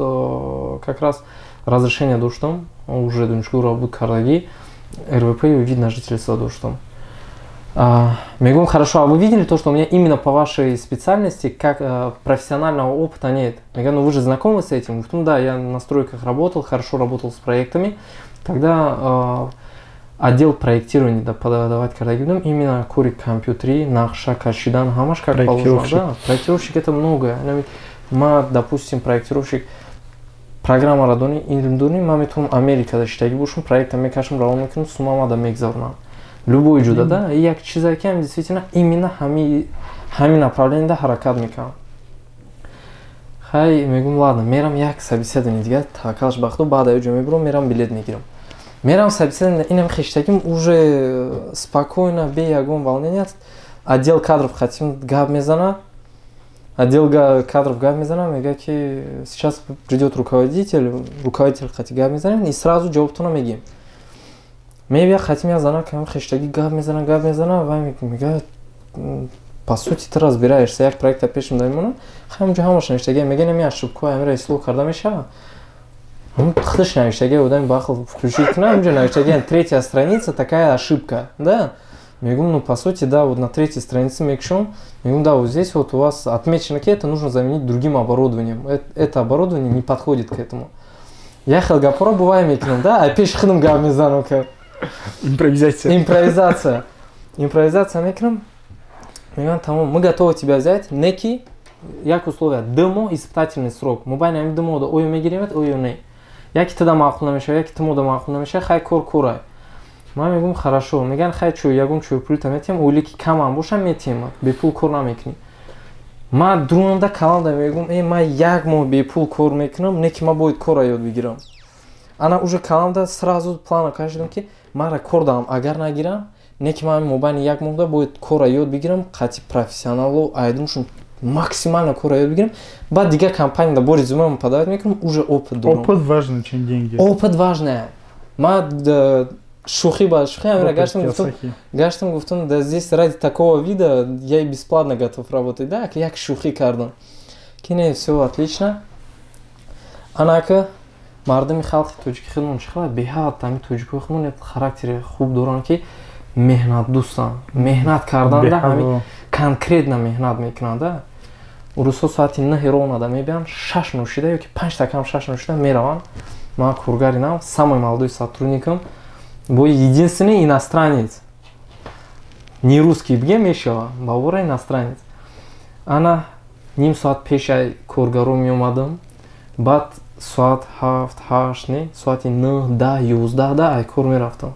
как раз разрешение доштам, уже донишгоҳро буд кардагӣ, РВП и вид на жительство доштам. Мегӯм, хорошо, а вы видели то, что у меня именно по вашей специальности как профессионального опыта нет? Мега, ну вы же знакомы с этим? Гуфтам, да, я на стройках работал, хорошо работал с проектами. Тогда отдел проектирования да подавать кардагӣ будам, именно кори компютери, нақша кашидан, ҳамаш как положено. Да, проектировщик — это многое. Ма, допустим, проектировщик, программаро дони, илм дони, ман метавонам Америкада шиштагӣ бошам, проекта мекашам, равон мекунам, сумамада мегзаронам. Любой ҷуда, да, як чизе ки действительно именно ҳамин направление да ҳаракат мекунам. Хай, мегӯм, ладно, мерам як собеседование дигар, таваккалаш ба Худо, баъд аёҷо мебурам, мерам, билет мегирам. Мерам собеседование, инам хештагим уже спокойно, бе ягон волнения, отдел кадров хотим гап мезана, отдел кадров гап мезана, мега ки сейчас придет руководитель, руководитель хати гап мезанем и сразу ҷавобтона мегим. Мебия хатим як зана кам хештагӣ гап мезана, гап мезана, вай мега, по сути ты разбираешься, як проекта пешам дамемонад, ҳаминҷо ҳамаш навиштагӣ, мега нами ошибкаҳои ҳамира ислоҳ карда мешавад. Худаш навиштагӣ, одами баақл включить кунад, ҳаминҷо навиштагӣ, третья страница, такая ошибка, да. Мегӯм, ну, по сути, да, вот на третьей странице мекшом, мегӯм, да, вот здесь вот у вас отмечено, ки это нужно заменить другим оборудованием. Это оборудование не подходит к этому. Я хел гапоро бувай мекунам, да, а пеш худам гап мезанам ка. Импровизация. Импровизация. Импровизация мекунам. Мегӯям, тамом, мы готовы тебя взять, неки як условия: 2 моҳ испытательный срок. Мобайни ҳамин 2 моҳда оё мегиремат, оё не. Яки туда маъқул намешавад, яки тумода маъқул намешавад, хай, кор корай. Ман мегӯм, хорошо. Мегӯянд, хай, чӯ ягон чӯй пулта метиҳем, оиле ки камам боша метиҳемат, бепул кор намекунӣ. Ман дурунда каланда мегӯм, э, ман як моҳ бепул кор мекунам, не ки ман бояд корра ёд бигирам. Ана уже каланда сразу плана кашидам ки манра кор даам, агар нагирам, не ки ман мобайни як моҳда бояд корра ёд бигирам, қатъи профессионалу айдумшун максимально корра ёд бигирам, баъд дигар компанияда бо резюмеам подавать мекунам, уже опыт дорам. Опыт важный, чем деньги. Опыт важный. Ман шӯхӣ ба шӯхӣ ҳамира гаштам, гуфтам, гаштам, гуфтам, да здесь ради такого вида я и бесплатно готов работать, да, як шӯхӣ кардам ки не, все отлично. Анака мардуми халқи тоҷики худмон чӣ хеле беҳад, ҳамин тоҷикои худмон як характери хуб доранд, ки меҳнатдӯстанд, меҳнат карданда ҳамин конкретно меҳнат мекунанд, да. Рӯзҳо соати 9 ровно мебиёнд, 6 нӯшида ё ки 5 та кам 6 нӯшида мераванд. Ман коргари нав, самый молодой сотрудникам, бо единственный иностранец, не русский бигем мешава, бабора иностранец. Ана ним соат пеши коргаро меомадам, баъд соат 7, 8, не, соати 9, 10, 11 да ай кор мерафтам,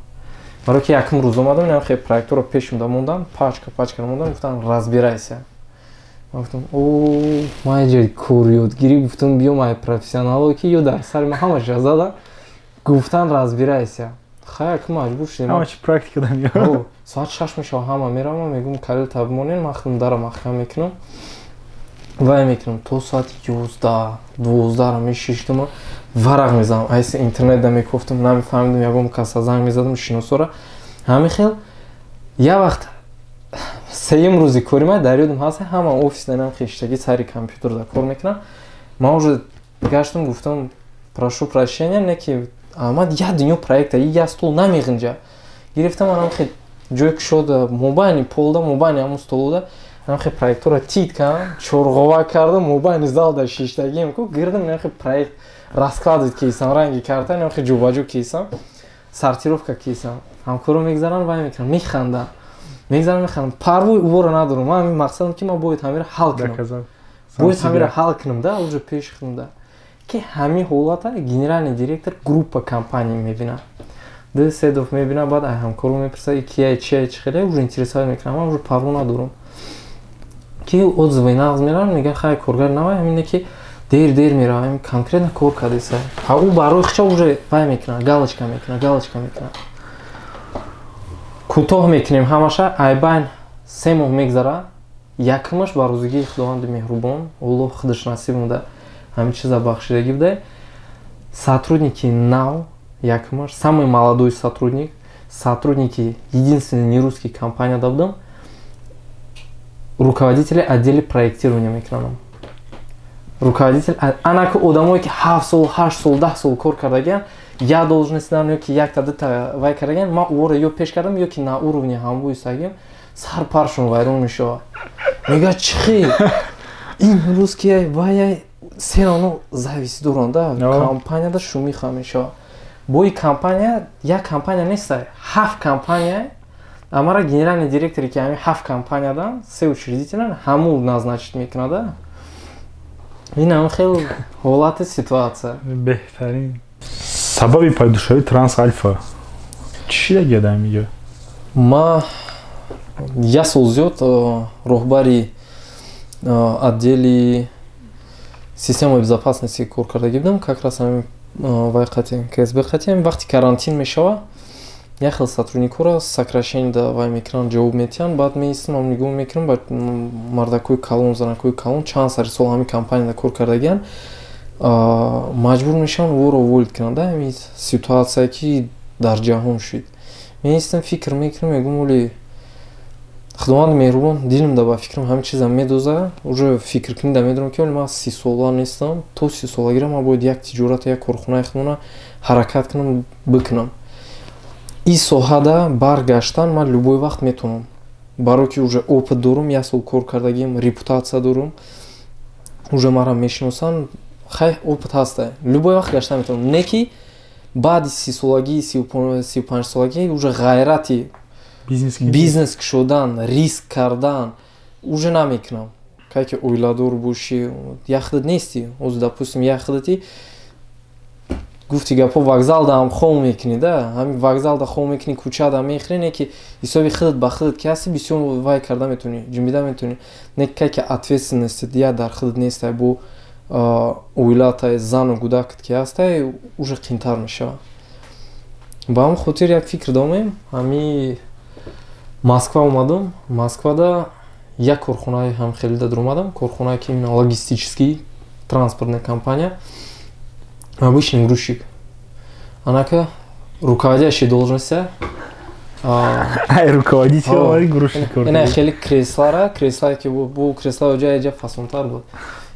барои ки якум рӯз омадам, инам хел проектора пешумда мондам, пачка пачка мондам, гуфтам, разбирайся. Ман гуфтам, о, ман ҷои кор ёдгирӣ, гуфтам, биём ай профессионало, ки ё дар сари ман ҳамаша зада, гуфтан, разбирайся. Хай, ку маҷбур шудем. Ҳамачи практика дамиёд. Соат 6 мешава, ҳама меравам, мегӯм, калил табмонен, ман худам дара маҳкам мекунам, вай мекунам, то соати 11, 12-ро мешиштам, варақ мезанам, айси интернетда мекофтам, намефаҳмидам, ягон каса занг мезадам, шиносора. Ҳамин хел як вақт сеюм рӯзи кори ман дар ёдам ҳаст, ҳама офис данам хештагӣ сари компютерда кор мекунам. Ман уже гаштам, гуфтам, прошу прощения, не ки ман як дунё проекта, як стол намеғинҷа. Гирифтам, анам хел ҷое кушода, мобайни полда, мобайни ҳамун столуда анам хел проектора тит кардам, чорғова кардам, мобайни залда шиштагием ку гирдам, инам хел проект раскладывать кейсам, ранги карта инам хел ҷобаҷо кейсам, сортировка кейсам. Ҳамкоро мегзаранд, вай мекунам, механдам, мегзарам, механдам, парвои увора надорам. Ман ҳамин мақсадам ки ман бояд ҳамира ҳал кунам, бояд ҳамира ҳал кунам, да, уже пеши худам да ки ҳамин ҳолата генеральный директор группа компания мебинад, д седов мебинад, баъд ай ҳамкоро мепурсад, кияй, чияй, чӣ хеле, уже интересовать мекунам. Ман уже парво надорам, ки отзывы нағз мераванд, мегӯянд, хай, коргари навай, ҳамине ки дер дер мерава, ҳамин конкретно кор кардеса. А ӯ барои хича уже вай мекунад, галочка мекунад, галочка мекунад. Кӯтоҳ мекунем ҳамаша. Айбайн 3 моҳ мегзара. Якумаш ба рӯзигии Худованди меҳрубон, Оллоҳ худаш насиб буда, ҳамин чиза бахшидагӣ буда. Сотрудники нав, якумаш самый молодой сотрудник, сотрудники единственный нерусский компанияда будам, руководители отдели проектирования мекунам. Руководитель анаки одамое, ки 7 сол, 8 сол, 10 сол кор кардагиан, як должность дан ё ки якта дута вай кардагиан, ман ӯро ё пеш кардам, ё ки на уровне ҳамбӯи сагим. Сарпаршон вайрон мешавад, мега: «Чӣ хел ин русский?» Вай все равно зависть доранд да. Компанияда шумиха мешавад. Бои компания як компания неста, ҳафт компания. Амара генеральный директоре, ки ҳами ҳафт компаниядан се учредителян, ҳаму назначить мекунада. Ин ҳам хел ҳолати ситуация. Беҳтарин. Сабаби пайдошавии Транс Альфа чӣ шида дар ҳаминҷо? Ма як сол зиёд роҳбари отдели системаи безопасности кор кардагӣ будам, как раз ҳамин вай қати КСБ қатӣ. Вақти карантин мешава, як хел сотрудникҳоро сокращение да вай мекунанд, ҷавоб метиҳанд. Баъд меистам, ам нигоҳ мекунам ба мардакҳои калон, занакҳои калон, чанд сари сол ҳамин компанияда кор кардагианд, маҷбур мешаванд ӯро уволить кунанд да. Ҳамин ситуация, ки дар ҷаҳон шуд, меистам, фикр мекунам, мегӯм: оли Худованди меҳрубон дилам да ба фикрам ҳамин чиза медоза. Уже фикркунӣ да медонам, ки оли ман 30-сола нестам, то 30-солагира ман бояд як тиҷората, як корхонаи худмона ҳаракат кунам, бикунам. Ин соҳада баргаштан ман любой вақт метавонам, барое ки уже опыт дорум, як сол кор кардагим, репутация дорум, уже маро мешиносанд. Хай, опыт ҳаста, любой вақт гаштан метавонам. Не ки баъди 30-солагӣ, 35-солагӣ уже ғайрати бизнес кушодан, риск кардан уже намекунам. Кай ки оиладор бошӣ, як худат нестӣ. Ҳозир, допустим, як худати, гуфти гапҳо, вокзалда ҳам хом мекунӣ да, ҳамин вокзалда хом мекунӣ, кӯчада мехӯрӣ. Не ки ҳисоби худат ба худат ки ҳастӣ, бисёр вай карда метавонӣ, ҷунбида метавонӣ. Не кай ки ответственности я дар худат нестай, бо оилатай, зану кӯдакат ки ҳастай, уже қиинтар мешавад. Ба ҳамн хотир як фикр домем, ҳами Москва омадам. Москвада як корхонаи ҳамхелида даромадам, корхонае ки именно логистический, транспортная компания, обычный грузчик. Анака руководящий должности. Ай руководитель грузчик. Ина хеле креслара, креслае ки бу креслаи ҷа ҷа фасонтар буд.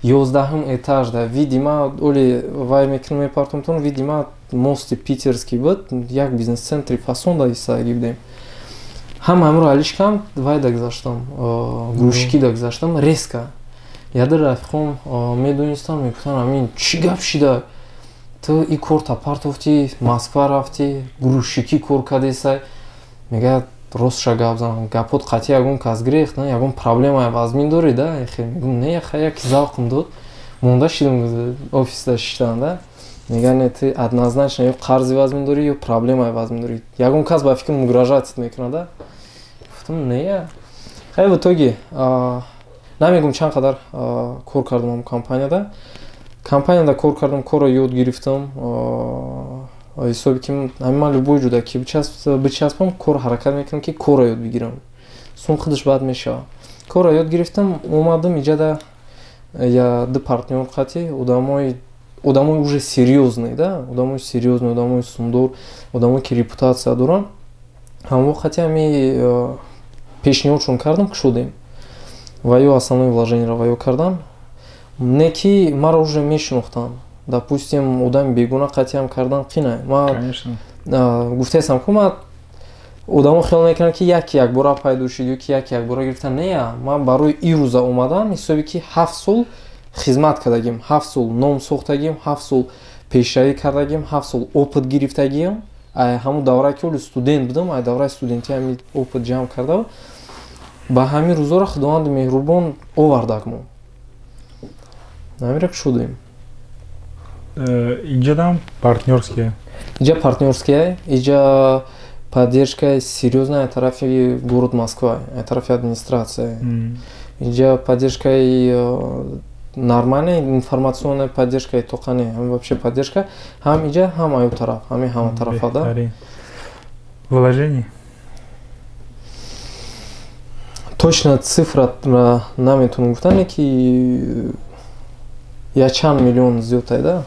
11-ум этажда, видимо, оли вай мекунам, мепартомтон, видимо, мости питерский буд, як бизнес-центри фасонда истагӣ будем. Ҳама ҳамро алишкам, вайда гузаштам, грузчикида гузаштам резко. Яда рафиқом медонистам, мегуфтанд: «Амин, чӣ гап шида? Ту и корта партофтӣ, Москва рафтӣ, грузчикӣ кор кардесай?» Мегӯяд: «Ростша гап зан, гапот қатъи ягон кас гирехт, ягон проблемае вазмин дорӣ да?» Мегӯм: «Не, яки завқм дод, монда шидам офисда шиштан да». Мега: «Не, ты однозначно ё қарзи вазмин дорӣ, ё проблемаи вазмин дорӣ, ягон кас ба фикр угрожать мекунад да». Гуфтам: «Не». Хай, в итоге намегум чанд қадар кор кардам ам компанияда. Компанияда кор кардам, корро ёд гирифтам. Ҳисоби ки ҳамин ман любой ҷуда ки бичаспам, кор ҳаракат мекунам, ки корро ёд бигирам, сум худаш баъд мешавад. Корро ёд гирифтам, омадам иҷада, я ду партнёр қатӣ, одамои уже серьёзный да, одамои серьёзный, одамои сумдор, одамое ки репутация доранд. Ҳамон қати ҳами пешниҳодшон кардам, кушодем ва ё основное вложениеро ва ё кардан. Не ки маро уже мешинохтанд, допустим, одами бегуна қатъиам кардан қина. Ма гуфтаестам ку, ма одамо хиёл мекунанд, ки яки якбора пайдо шуд ё ки яки якбора гирифтан. Не, ман барои ин рӯза омадан, ҳисоби ки 7 сол хизмат кардагим, 7 сол ном сохтагим, 7 сол пешравӣ кардагим, 7 сол опыт гирифтагиам. Ҳамун даврае ки оли студент будам, ай давраи студентӣ ҳами опыт ҷамъ карда, ба ҳамин рӯзоро Худованди меҳрубон овардак, мо ҳамира шудем. Инҷадам партнёрские? Иҷа партнёрские, иҷа поддержка серьёзная тарафи город Москва, тарафи администрация. Иҷа поддержкаи нормальная, информационная поддержка тоқане, ҳам вообще поддержка, ҳам иҷа, ҳам аю тараф, ҳами ҳама тарафа да. Вложение? Точно цифра наметавонам гуфтан, ки я чанд миллион зиёдтар, да.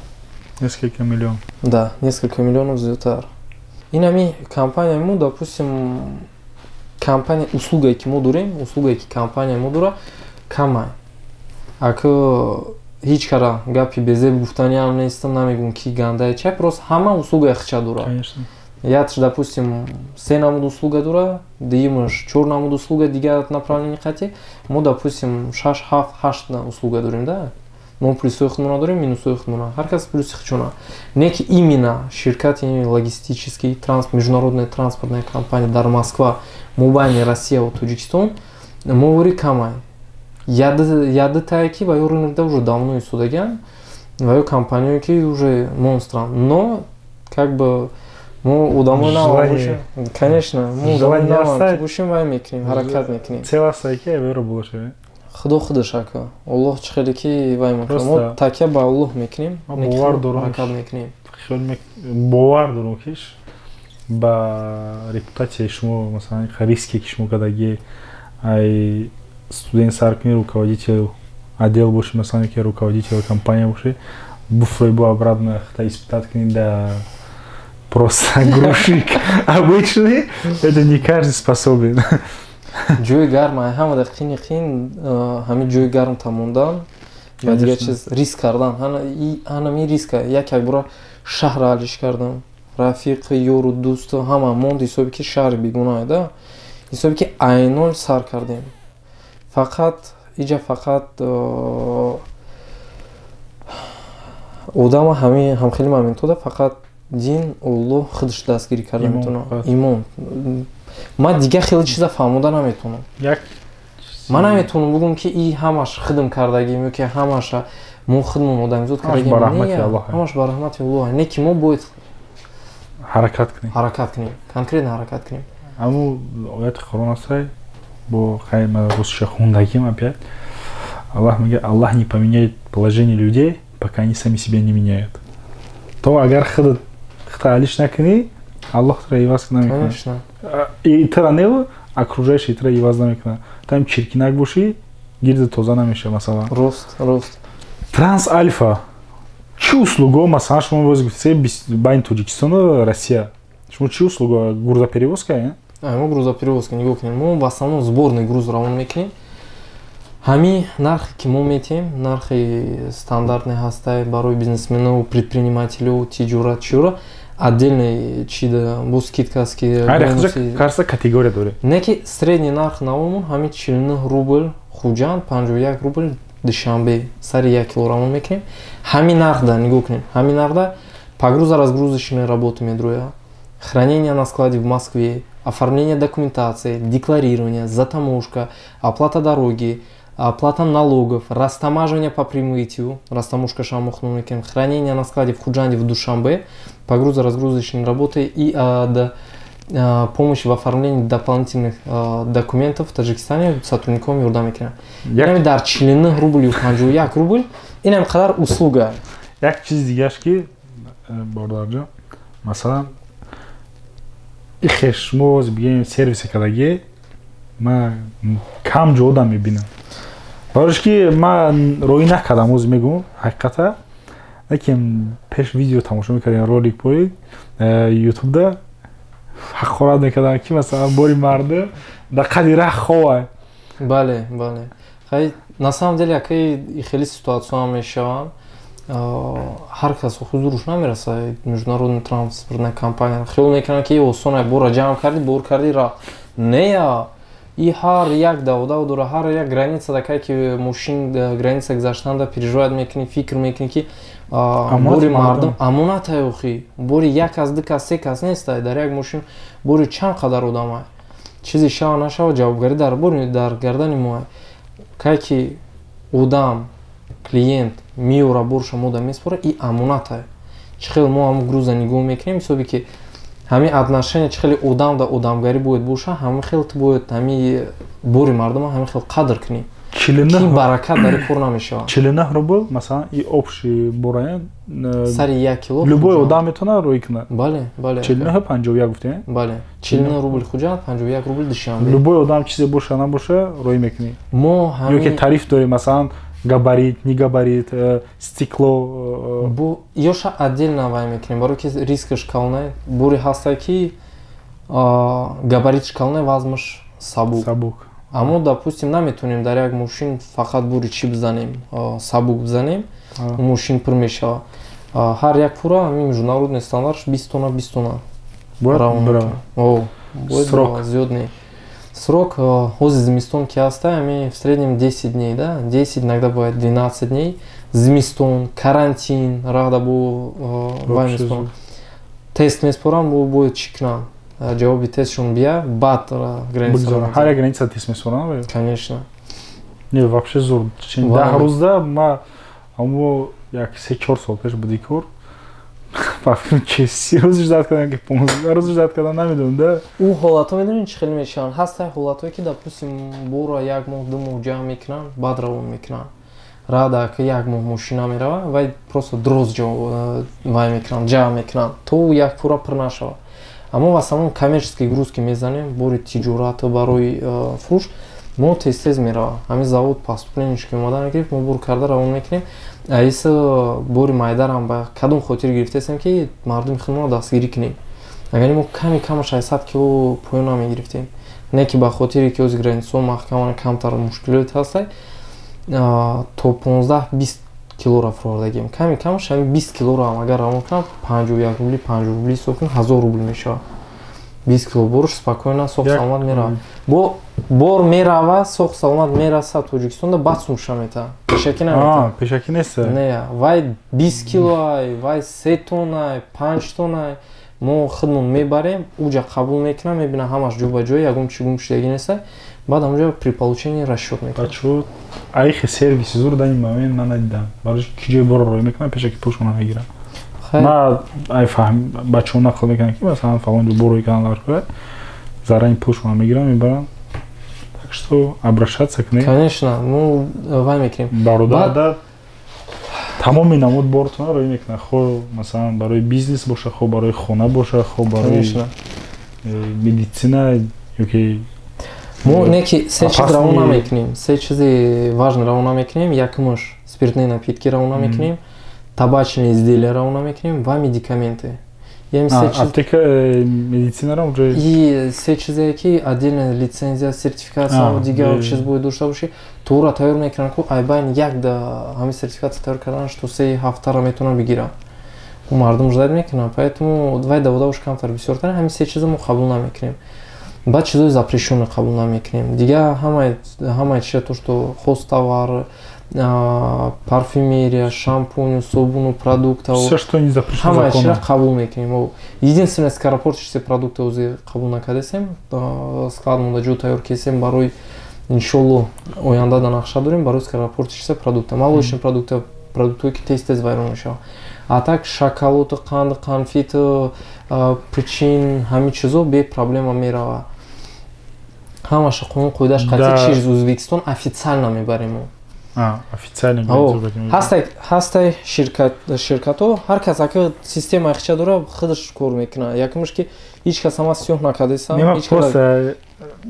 Несколько миллион. Да, несколько миллионов зиёдтар. Ин ҳами компанияи мо, допустим, компания, услугае ки мо дорем, услугае ки компания мо дора, камай. Ака, ҳеҷ кара гапи безеб гуфтаниам нестам, намегӯм, ки гандае чай, просто ҳама услугаи хича дора. Ятш, допустим, се намуд услуга дора, дуюмаш чор намуд услуга, дигар направление қати. Мо, допустим, шаш, ҳафт, ҳашт услуга дорем, да. Мо плюсҳои худмона дорем, минусҳои худмона, ҳар кас плюси худшона. Не ки именно ширкати логистический транс, международная транспортная компания дар Москва, мобайни Россия ва Тоҷикистон мо вори камай. Ядытае ки ва ё рынокда уже давно истодагиан, ва ё компаниое ки уже монстран, но как бы мо одамои нав бошем, конечно, мо одамои нав бошем, вай мекунем, ҳаракат мекунем. Худо худаш, ака, Оллоҳ чӣ хеле ки вай мекунад, мо такя ба Аллоҳ мекунем. Бовар дорам. Ҳаракат мекунем. Бовар дорам, ки ба репутатсияи шумо, масалан, риске ки шумо кардагӣ, ай студент сар кунӣ, руководитель отдел бошӣ, масалан, ки руководитель компания бошӣ, буфрой, бо обратно хата испытать кунӣ, да, просто грузчик обычный, это не каждый способен. Ҷои гарм ҳамада қини қин, ҳамин ҷои гарм тамондан ва дигар чиз, риск кардан. Ҳанами риска як як бора шаҳр алиш кардам, рафиқ, ёру дӯсту ҳама монд, ҳисоби ки шаҳри бегунаҳ, да, ҳисоби ки айнол сар кардем. Фақат иҷа фақат одама ҳамин ҳамхели моментода фақат дин, Оллоҳ худаш дастгирӣ карда метавонад, имон. Ман дигар хеле чиза фаҳмода наметавонам. Ман наметавонам бугум, ки и ҳамаш хидм кардагим ё ки ҳамаша мо хидмон одамизод кардагим. Ҳамаш ба раҳмати Аллоҳ, не ки мо бояд ҳаракат кунем. Ҳаракат кунем, конкретно ҳаракат кунем. Аму ояти Қуръон астай, бо хай ма русша хундагим опять. Аллах мегӯяд: «Аллах не поменяет положение людей, пока они сами себя не меняют». То агар худат худта алиш накунӣ, Аллоҳ тура иваз намекунад. И тура не, окружающий тура иваз намекунад. Там чиркинак бошӣ, гирди тоза намеша, масалан. Рост, рост. Транс Альфа чӣ услуго, масалан, шумо боз гуфтед, байни Тоҷикистону Россия шумо чӣ услуго? Грузоперевозка? Мо грузоперевозка. Нигоҳ кунем, мо в основном сборный груз равон мекунем. Ҳамин нархе ки мо метиҳем, нархи стандартный ҳастай барои бизнесмену, предпринимателю, тиҷоратчиёро. Отдельный чида бо скидка аст, ки карса категория дорем. Не ки средний нарх навомон ҳамин 49 рубл Хуҷанд, 51 рубл Душанбе, сари 1 кило равон мекунем. Ҳамин нархда, нигоҳ кунем, ҳамин нархда погруза, разгрузочная работа медроя, хранение на складе в Москве, оформление документации, декларирование, затаможка, оплата дороги, оплата налогов, растамаживание по прибытию, растаможка шамохну мекунем, хранение на складе в Худжанде, в Душанбе, погруза, разгрузочные работы и да, помощь в оформлении дополнительных документов в Таджикистане сотрудником ёрдам мекунем. Инами дар 49 рубл ё 51 рубл инам қадар услуга. Як чиз дигаш ки, бордарҷон, масалан, ихе шумо бигем, сервисе кардагӣ ман кам ҷода мебинам, барош ки ман роӣ накардам, оз мегӯм ҳақиқата, лекин пеш видео тамошо мекардем, ролик порик ютубда, ҳақорат мекардам, ки масалан бори мардум дар қади рах ховай. Бале, хай, на самом деле, акаи, хеле ситуатсияам мешаванд. Ҳар кас ҳузуруш намерасад. Международная транспортная компания хиёл мекунанд, ки осона, бора ҷамъ кардӣ, бор кардӣ, рафт. Нея, и ҳар як давдав дора, ҳар як граница дакай ки мошин граница гузаштанда переживать мекунӣ, фикр мекунӣ, ки бори мардум амонатай. Охи, бори як кас, ду кас, се кас нестай, дар як мошин бори чанд қадар одамай. Чизе шава нашава, ҷавобгарӣ дар бори дар гардани моай. Кай ки одам, клиент меёра, борша мода меспора, и амонатай. Чӣ хел мо ҳамн груза нигоҳ мекунем, ҳисоби ки ҳамин отношение, чӣ хеле одам да одамгарӣ бояд боша, ҳамин хел ту бояд ҳамин бори мардума ҳамин хел қадр кунӣ. Ки баракат дар кор намешавад. 49 рубл, масалан, и общий бораен? Сари 1 кило. Любой одам метавонад рӯй кунад? Бале. 49,51 гуфтем? Бале, 49 рубл Хуҷанд, 51 рубл Душанбе. Любой одам, чизе боша набоша, рӯй мекунӣ? Мо ё ки тариф дорем, масалан, габарит, не габарит, стекло? Ёша отдельно вай мекунем, барои ки рискаш калонай. Бури ҳаста, ки габаритш калонай, вазнаш сабук. Сабук. Аммо, допустим, наметавонем дар як мошин фақат бури чӣ бизанем, сабук бизанем, мошин пур мешавад. Ҳар як фура ҳамин международный стандартш 20 тонна, 20 тонна. Срок? Зиёд не. Срок, ҳози зимистон ки ҳаста, ҳамин в среднем 10 дней, да, 10, иногда бывает 12 дней. Зимистон, карантин, рада бо вай меспорам, тест меспорам, бо бояд чӣ кунам, ҷавоби тестшон бия, баъд граница. Ҳар як граница тест меспорам? Конечно. Не, вообще зур. 10 рӯзда ма амо як 3-4 сол пеш буди кор, ки 30 рӯз ждать кардам, ки 15 рӯз ждать кардам, намедонам да. Ӯ ҳолатҳо медонед, чӣ хеле мешаванд? Ҳастай ҳолатҳое, ки, допустим, бора як моҳ, 2 моҳ ҷамъ мекунанд, баъд равон мекунанд. Рада ки як моҳ мошина мерава, вай просто дроз вай мекунанд, ҷамъ мекунанд, то як фура пур нашавад. Аммо в основном коммерческий груз ки мезанем, бори тиҷорату барои фурӯш, мо тез тез мерава. Ҳамин завод поступление ш ки омода мегирифт, мо бур карда равон мекунем. Аиса бори майдарам ба кадом хотир гирифтаестем, ки мардуми худмонро дастгирӣ кунем. Агар мо ками кама 600 кило поён намегирифтем, не ки ба хотире ки ози границаҳо маҳкаман, камтар мушкилот ҳастай, то 15-20 килоро фурӯхтагем. Ками камаш ҳамин 20 килоро ҳам агар равон кунам, 51 рубли, 50 рубли ҳисоб кун, 1000 рубл мешавад. 20 кило боруш спокойно, соғ саломат меравад. Бо бор мерава, соғ саломат мерасад Тоҷикистонда, баъд сумша метаҳад, пешакӣ наметаҳад. Пешакӣ нест? Не, вай 20 килоай, вай 3 тоннай, 5 тоннай, мо худмон мебарем, уҷа қабул мекунам, мебинам, ҳамаш ҷо ба ҷой, ягон чи гум шудагӣ неста, баъд ҳамҷо при получении расчёт мекунам. Бачо, айхи сервиси зур дар ин момент ман надидам. Барои ки ҷои боро рой мекунам, пешаки пулшона мегирам. Ма ай фаҳм, бачаҳо нақл мекунанд, ки масалан фалон ҷо бо рой кардан дар зарани пулшона мегирам, мебарам. Так что обращаться к ней. Конечно, мо вай мекунем. Бародар, тамоми намуд бортона рой мекунад, хо масалан барои бизнес боша, хо барои хона боша, хо барои медицина ёки Мо не ки се чиз равон намекунем, се чизи важный равон намекунем. Якумаш, спиртные напитки равон намекунем, табачные изделия равон намекунем ва медикаменты. Аптека, медицинара уже? И се чизе ки отдельная лицензия, сертификация, дигар чиз бояд дошта бошӣ, тура тайёр мекунанд ку айбайн як да ҳамин сертификатсия тайёр кардан, что 3 ҳафтара метавонанд бигиранд. Мардум ждать мекунанд, поэтому вай даводавош камтар, бисёртар. Ҳамин се чиза мо қабул намекунем. Баъд чизои запрещённый қабул намекунем. Дигар ҳамаи чиза, то что хозтовар, парфюмерия, шампуню, собуну, продуктов. Все, что не запрещено. Ҳамаи чиза қабул мекунем. Единственное, скоропортящиеся продукты ози қабул накардесем, склад монда ҷо тайёр кесем барои, иншолло, оянда да нақша дорем барои скоропортящиеся продукты, молочный продукты, продуктое ки тез тез вайрон мешавад. А так шоколаду, қанд, конфету, печин, ҳамин чизо бе проблема меравад. Ҳамаша қонун қоидаш қатъи через Ӯзбекистон официально мебарем мо. Ҳастай ширкатҳо, ҳар кас ака системаи хича дора, худаш кор мекунад. Якумш, ки ҳеҷ кас ҳама сиёҳ накардесам. Просто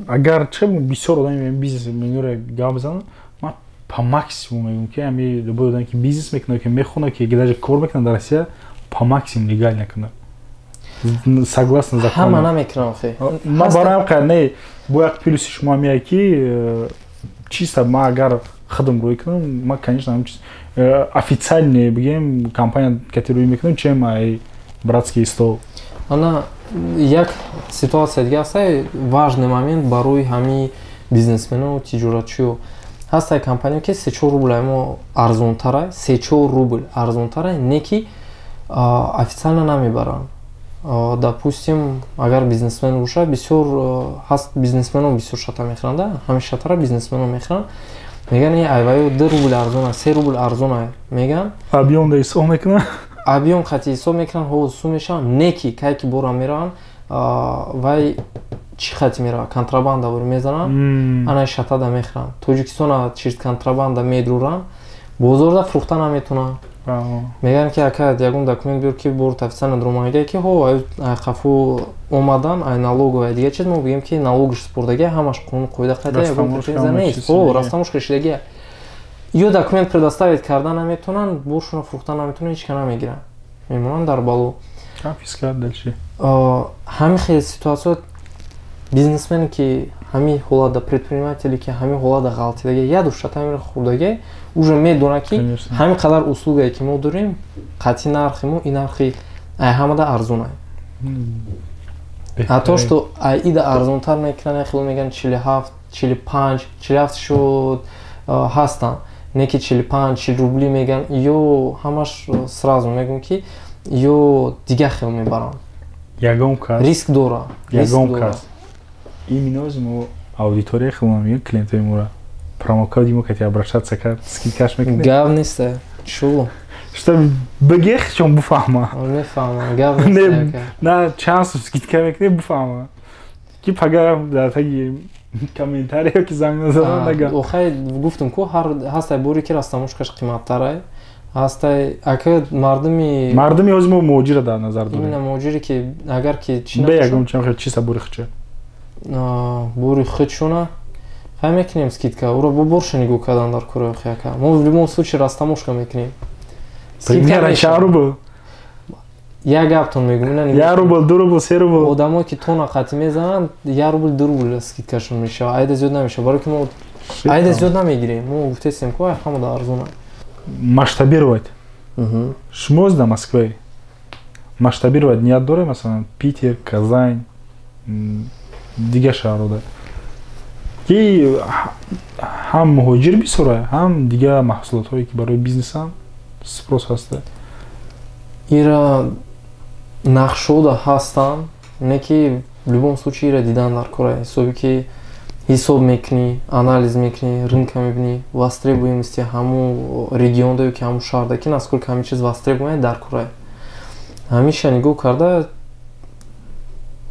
агар че бисёр одами бизнес менюра гап бизанам, ман по максимум мегӯям, ки ҳами любой одаме, ки бизнес мекунад, ки мехонад, ки даже кор мекунад дар Россия, по максимум легально кунад, согласно закону. Ҳама намекунам хе. Ман бароям қайр не, бо як плюси шумо меяд, ки чисто ма агар худам рӯй кунам, ма, конечно, официальный, бигем, компания кати рӯй мекунам, чем ай братский стол. Ана як ситуация дига ҳастай, важный момент барои ҳамаи бизнесмену тиҷоратчиё. Ҳастай компания, ки 3-4 рубл мо арзонтарай, 3-4 рубл арзонтарай, не ки официально намебаранд. Допустим, агар бизнесмен боша, бисёр ҳаст бизнесмено, бисёр шата мехӯранд, ҳамин шатара бизнесмено мехӯранд, мегӯянд, айваю 2 рубл арзона, 3 рубл арзона мегӯянд. Объём да ҳисоб мекунанд. Объём қати ҳисоб мекунанд, ҳо, су мешаванд, не ки кай ки бора мераванд, вай Чӣ хати меравад? Контрабанда вори мезананд, ана шатада мехӯранд. Тоҷикистона через контрабанда медруранд, бозорда фурӯхта наметонанд. Мегӯянд, ки ака, ягон документ биёр, ки бор официально дромагаи, ки ҳо, ай қафо омадан, ай налогу, ай дигар чиз. Мо бигем, ки налогш супурдагия, ҳамаш қонун қоида қайда, ягон претензия нест. Ҳо, растаможка шидагия. Ё документ предоставить карда наметонанд, боршуно фурӯхта наметонанд, ҳеч ка намегиранд, мемонанд дар бало. Ҳамин хел ситуация. Бизнесмене ки ҳамин ҳолатда, предпринимателе ки ҳамин ҳолатда ғалтидаги, як душтата ҳаминро хӯрдаги, уже медонад, ки ҳамин қадар услугае ки мо дорем, қатъи нархи мо ин нархи ай ҳамада арзонай. А то, что ай ида арзонтар мекунанд, хело мегӯянд 47, 45, 47 шуд ҳастанд, не ки 45, 40 рубли мегӯянд. Ё ҳамаш сразу мегӯям, ки ё дигар хел мебаранд. Ягон кас Риск дора. Ягон кас именно мо аудитория хело мегӯям, клиентои моро промокоди мо кати обращаться кард, скидкаш мекунед? Гап неста, чу. Что бигех, чон буфаҳма. Мефаҳмам, гап неста. На, чанд сум скидка мекунед, буфаҳма, ки пага дар таги комментария ки занг назананд, нага. Охай, гуфтам ку, ҳар ҳастай боре, ки растаможкаш қиматтарай, ҳастай, ака, мардуми Мардуми ҳозир мо муҳоҷира дар назар дорем. Именно муҳоҷире, ки агар ки чи бе ягон чанд чиса бури хуча. Бури худшуна хай мекунем скидка, уро бо борша нигоҳ кардан дар кори. Охи, ака, мо в любом случае растаможка мекунем. Примерно чанд рубл? Як гаптон мегӯм. 1 рубл, 2 рубл, 3 рубл? Одамое ки тона қатӣ мезананд, 1 рубл, 2 рубл скидкашон мешавад, айда зиёд намешавад, барои ки мо айда зиёд намегирем. Мо гуфтесем ку, ай ҳамада арзона. Масштабировать шумо дар Москве масштабировать ният дорем, масалан, Питер, Казань, дигар шаҳрҳода, ки ҳам муҳоҷир бисёра, ҳам дигар маҳсулотҳое, ки барои бизнесам спрос ҳаста? Ира нақшода ҳастанд, не ки в любом случае ира дидан дар кора. Ҳисоби ки ҳисоб мекунӣ, анализ мекунӣ, рынка мебинӣ, востребуемости ҳамун регионда ё ки ҳамун шаҳрда, ки насколько ҳамин чиз востребуем дар кора, ҳамиша нигоҳ карда,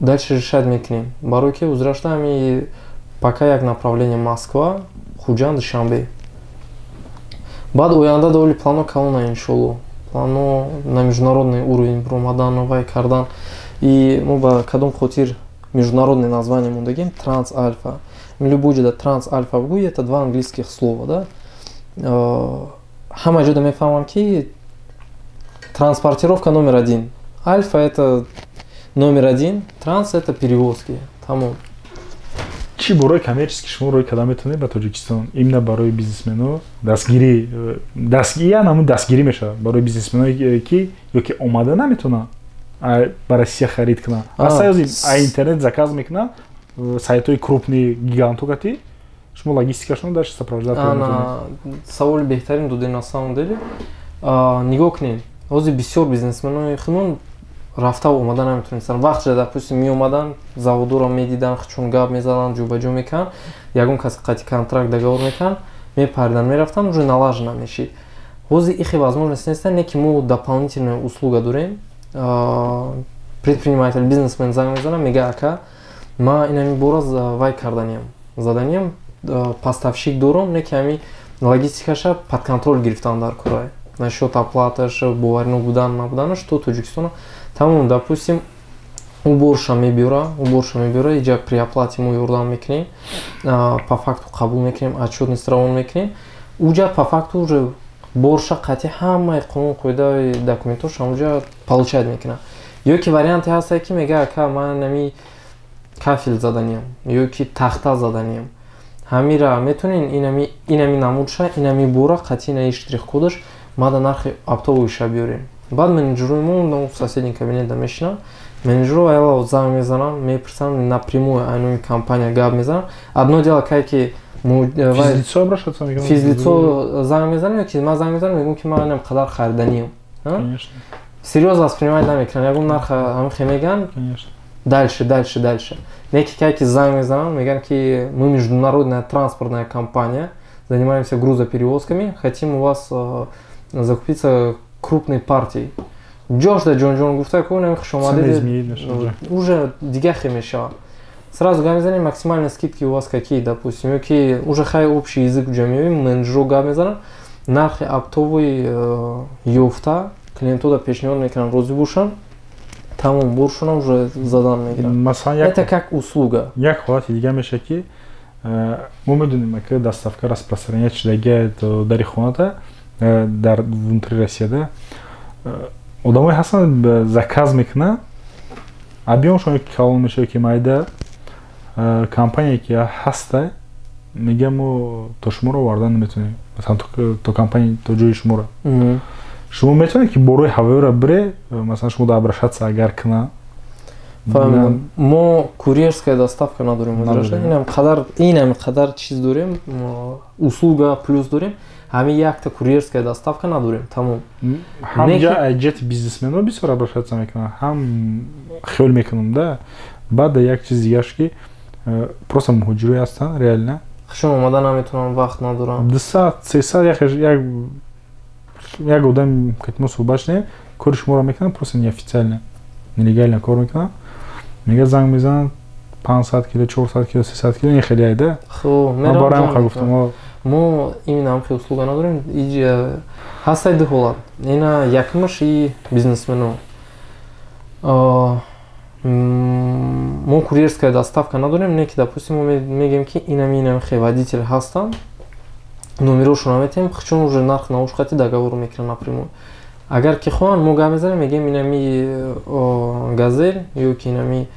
дальше решать мекунем. Барои ки узрашта ҳами пока як направление: Москва, Хуҷанд, Душанбе. Баъд оянда доволи плано калона, иншолло, плано на международный уровень баромадан, вай кардан. И мо ба кадом хотир международное название мондагим Транс Альфа? Любой ҷода Транс Альфа бигӯй, это два английских слова, да, ҳама ҷода мефаҳмам, ки транспортировка номер один, Альфа — это номер один, транс — это перевозки, тамом. Чӣ бораи коммерческий шумо рӯй карда метавонед ба Тоҷикистон, именно барои бизнесмено дастгирӣ? Дастгирӣ, намун дастгирӣ мешавад барои бизнесменое, ки ё ки омада наметавонанд ба Россия харид кунанд, а интернет заказ мекунанд, сайтҳои крупный гигантҳо кати шумо логистикашон дальше сопровождать? Саволи беҳтарин додем. На самом деле, нигоҳ кунед, ҳозир бисёр бизнесменои худмон рафта омада наметонистанд. Вақт, допустим, меомаданд, заводоро медиданд, чун гап мезаданд, ҷобаҷо мекарданд, ягон кас қати контракт, договор мекарданд, мепариданд, мерафтанд, уже налажена мешид. Ҳозир ихе возможность неста, не ки мо дополнительная услуга дорем. Предприниматель, бизнесмен занг мезанад, мега: «Ака, ма инами бора вай карданиям, заданиям, поставщик дорам, не ки ҳами логистикаша под контроль гирифтан дар курай, насчет оплаташ, боваринок будан набуданаш то Тоҷикистона». Тамом, допустим, уборша мебиёра, иҷа при оплате мо ёрдам мекунем, по факту қабул мекунем, отчетность равон мекунем, уҷа по факту уже борша қатъи ҳамаи қонун қоидаи документош ҳамуҷа получать мекунад. Ё ки варианте ҳаста, ки мега: «Ака, ман ами кафел заданиям ё ки тахта заданиям, ҳамира метонен инами намудша, инами бора қатъи инаи штрих-кодаш мада нархи оптовыйша биёрем». Баъд менеҷерои мо в соседний кабинета мешинанд, менеҷеро аяла занг мезананд, мепурсанд, напрямую айноми компания гап мезананд. Одно дело, кай ки физлицо занг мезанам ё ки ман занг мезанам, мегӯям, ки ман инам қадар хариданиям, серьёзно воспринимать намекунанд, ягон нарх ҳамихе мегӯянд, дальше, дальше, дальше. Не ки кай ки занг мезананд, мегӯянд, ки мы международная транспортная компания, занимаемся грузоперевозками, хотим у вас закупиться крупной партией, ҷошда ҷонҷон гуфта ку, нами хушомадед, уже дигар хе мешавад. Сразу гап мезанем, максимальные скидки у вас какие, допустим, ёки уже хай общий язык уҷа меёбем, менеджеро гап мезанам, нархи оптовый ёфта клиентода пешниҳод мекунам, розӣ бошанд, тамом, боршона уже задан мегиранд. Масалан, это как услуга. Як ҳолати дига мешавад, ки мо медонем, ки доставка распространять шудагия дари хоната дар внутри Россияда. Одамое ҳастанд, заказ мекунанд, объёмшон калон мешавад, ки майда, компания ки ҳаста, мега, мо то шуморо овардан наметавонем, масалан, то компания, то ҷои шуморо. Шумо метавонед, ки борои ҳавоиро бире, масалан, шумо да обращаться агар кунанд? Фаҳмидам. Мо курьерская доставка надорем. Инам қадар чиз дорем, услуга плюс дорем, ҳамин якта курьерская доставка надорем, тамом. Ҳам ҷиҳати бизнесмено бисёр обращаться мекунанд, ҳам хиёл мекунам да. Баъд як чиз дигаш, ки просто муҳоҷирои ҳастанд, реально. Хушон омада наметавонам, вақт надорам. 200, 300, як одам мо суҳбат шудем, кори шуморо мекунам, просто неофициально, нелегально кор мекунам, мега, занг мезананд, 500 кило, 400 кило, 300 кило, ин хеле айда. Ман барои ҳам гуфтам. Мо именно ҳамхел услуга надорем. Ҳастай ду ҳолат. Ина якумаш и бизнесмено. Мо курьерская доставка надорем, не ки, допустим, мо мегӯем, ки инами инами хе водитель ҳастанд, номерошонро метиҳем, чун уже нарх наушқати договор мекунанд напрямую. Агар ки хоҳанд, мо гап мезанем, мегӯем, инами Газель ё ки инами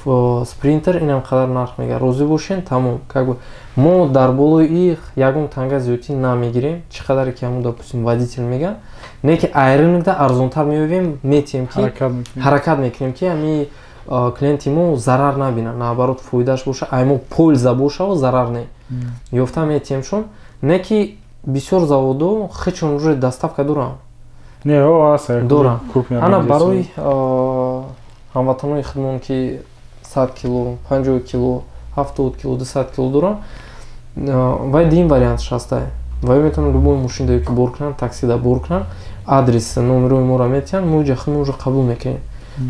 Спринтер инам қадар нарх мега, розӣ бошен, тамом. Как бы мо дар болои их ягон танга зиёдтӣ намегирем, чӣ қадаре ки ҳамун, допустим, водитель мега, не ки ай рынокда арзонтар меёбем, метиҳем, ки ҳаракат мекунем, ки ҳами клиенти мо зарар набинад, наоборот, фоидааш боша, ай мо польза бошаву зарар не ёфта метиҳемшон. Не ки бисёр заводо хечон уже доставка доранд, доранд. Ана барои ҳамватанои худмон, ки 100 кило, 50 кило, 70 кило, 200 кило доранд, вай дин вариантш ҳастай. Вай метавонанд любой мошин ки бор кунанд, таксида бор кунанд, адрес, номерои моро метиҳанд, мо ҷа худмон уже қабул мекунем,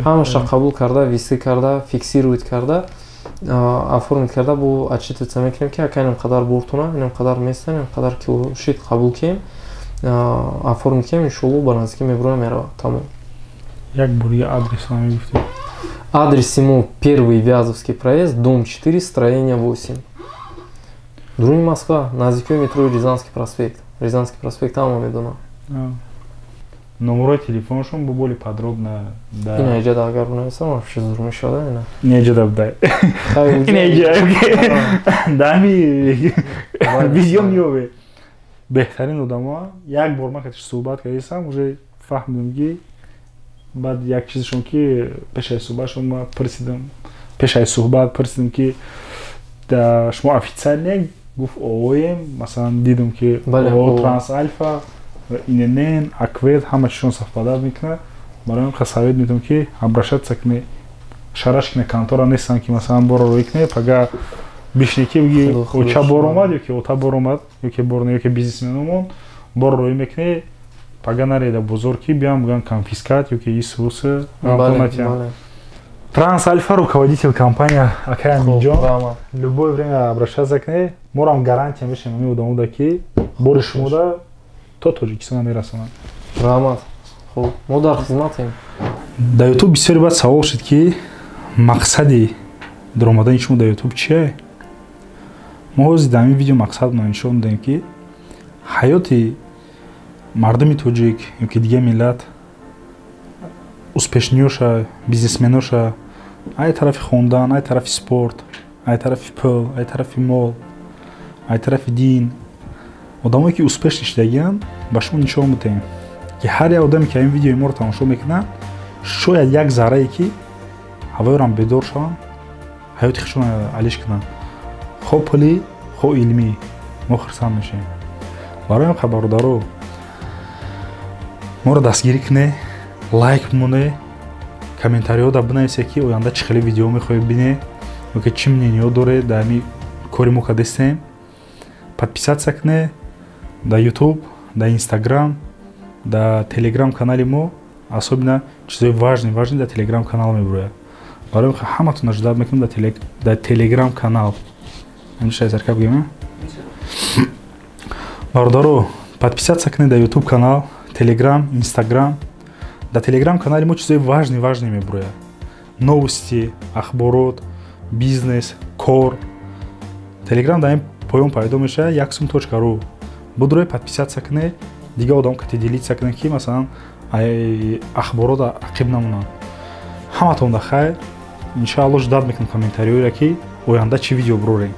ҳамаша қабул карда, весы карда, фиксировать карда, оформить карда, бо отчитываться мекунем, ки ака, инам қадар бортона, инам қадар места, инам қадар кило шид, қабул кунем, оформить кунем, иншоалло, ба наздикӣ мебуроям, мерава, тамом. Як бори адрес мегуфтед. Адрес ему: Первый Вязовский проезд, дом 4, строение 8. Дуруни Москва, наздикии метро Рязанский проспект. Рязанский проспект ҳама медонам. Номерои телефоншон бо более подробно. Да, ина иҷада агар бинависам, вообще зур мешавад, ина. Ина иҷада будай, ина иҷа дами видео меёбе. Беҳтарин одамо. Як бор ман катиш суҳбат кардисам, уже фаҳмидам, ки баъд як чизшон, ки пешаи суҳбатшон ма пурсидам, пешаи суҳбат пурсидам, ки шумо официально, гуфт, ООЕм. Масалан, дидам, ки Транс Альфа, ИНН, АКВЭД, ҳама чизшон совпадать мекунад. Барои ҳам совет медиҳам, ки обращаться кунед, шараш кунед, контора нестанд, ки масалан боро рӯй кунед, пага бишне, ки биги, оча бор омад ё ки ота бор омад, ё ки бор, ё ки бизнесменомон бор рӯй мекунед, пага нареда бозор, ки биям бигӯянд конфискат ё ки исусы. Транс Альфа, руководитель компания акай Аминҷон, любое время обращаться кунед, морам гарантия мешем, ами одамода, ки бори шумода то Тоҷикистона мерасонанд. Раҳмат, хуб, мо дар хизматем. Дар Ютуб бисёре баъд савол шуд, ки мақсади даромадани шумо дар Ютуб чие. Мо ҳозир дар ҳамин видео мақсадро нишон додем, ки ҳаёти мардуми тоҷик ё ки дигар миллат, успешниёша, бизнесменоша, ай тарафи хондан, ай тарафи спорт, ай тарафи пул, ай тарафи мол, ай тарафи дин, одамое ки успешни шудагианд, ба шумо нишон бидиҳем, ки ҳар як одаме, ки ҳамин видеои моро тамошо мекунад, шояд як заррае ки ҳавоёрам бедор шаванд, ҳаёти худшонро алиш кунанд, хо пулӣ, хо илмӣ, мо хурсанд мешавем. Барои ҳам, бародаро, моро дастгирӣ кунед, лайк бимонед, комментариҳода бинависед, ки оянда чӣ хеле видео мехоҳед бинед ё ки чӣ мнениҳо доред дар ҳамин кори мо кардастем. Подписаться кунед дар Ютуб, дар Инстаграм, дар Телеграм канали мо. Особенно чизои важный, важный дар Телеграм канал мебурояд. Барои ҳаматона ждать мекунем дар Телеграм канал. Шайзарка бигем, бародаро, подписаться кунед дар Ютуб канал, Телеграм, Инстаграм. Дар Телеграм канали мо чизои важный важный мебурояд: новости, ахборот, бизнес, кор. Телеграм дар ин поён пайдо мешавад, 1сум.ру. Будрои, подписаться кунед, дига одам кати делиться кунед, ки масалан ахборот ақиб намонанд. Ҳаматон да хайр, иншаалло. Ждать мекунем комментариёеро, ки оянда чӣ видео бурорем.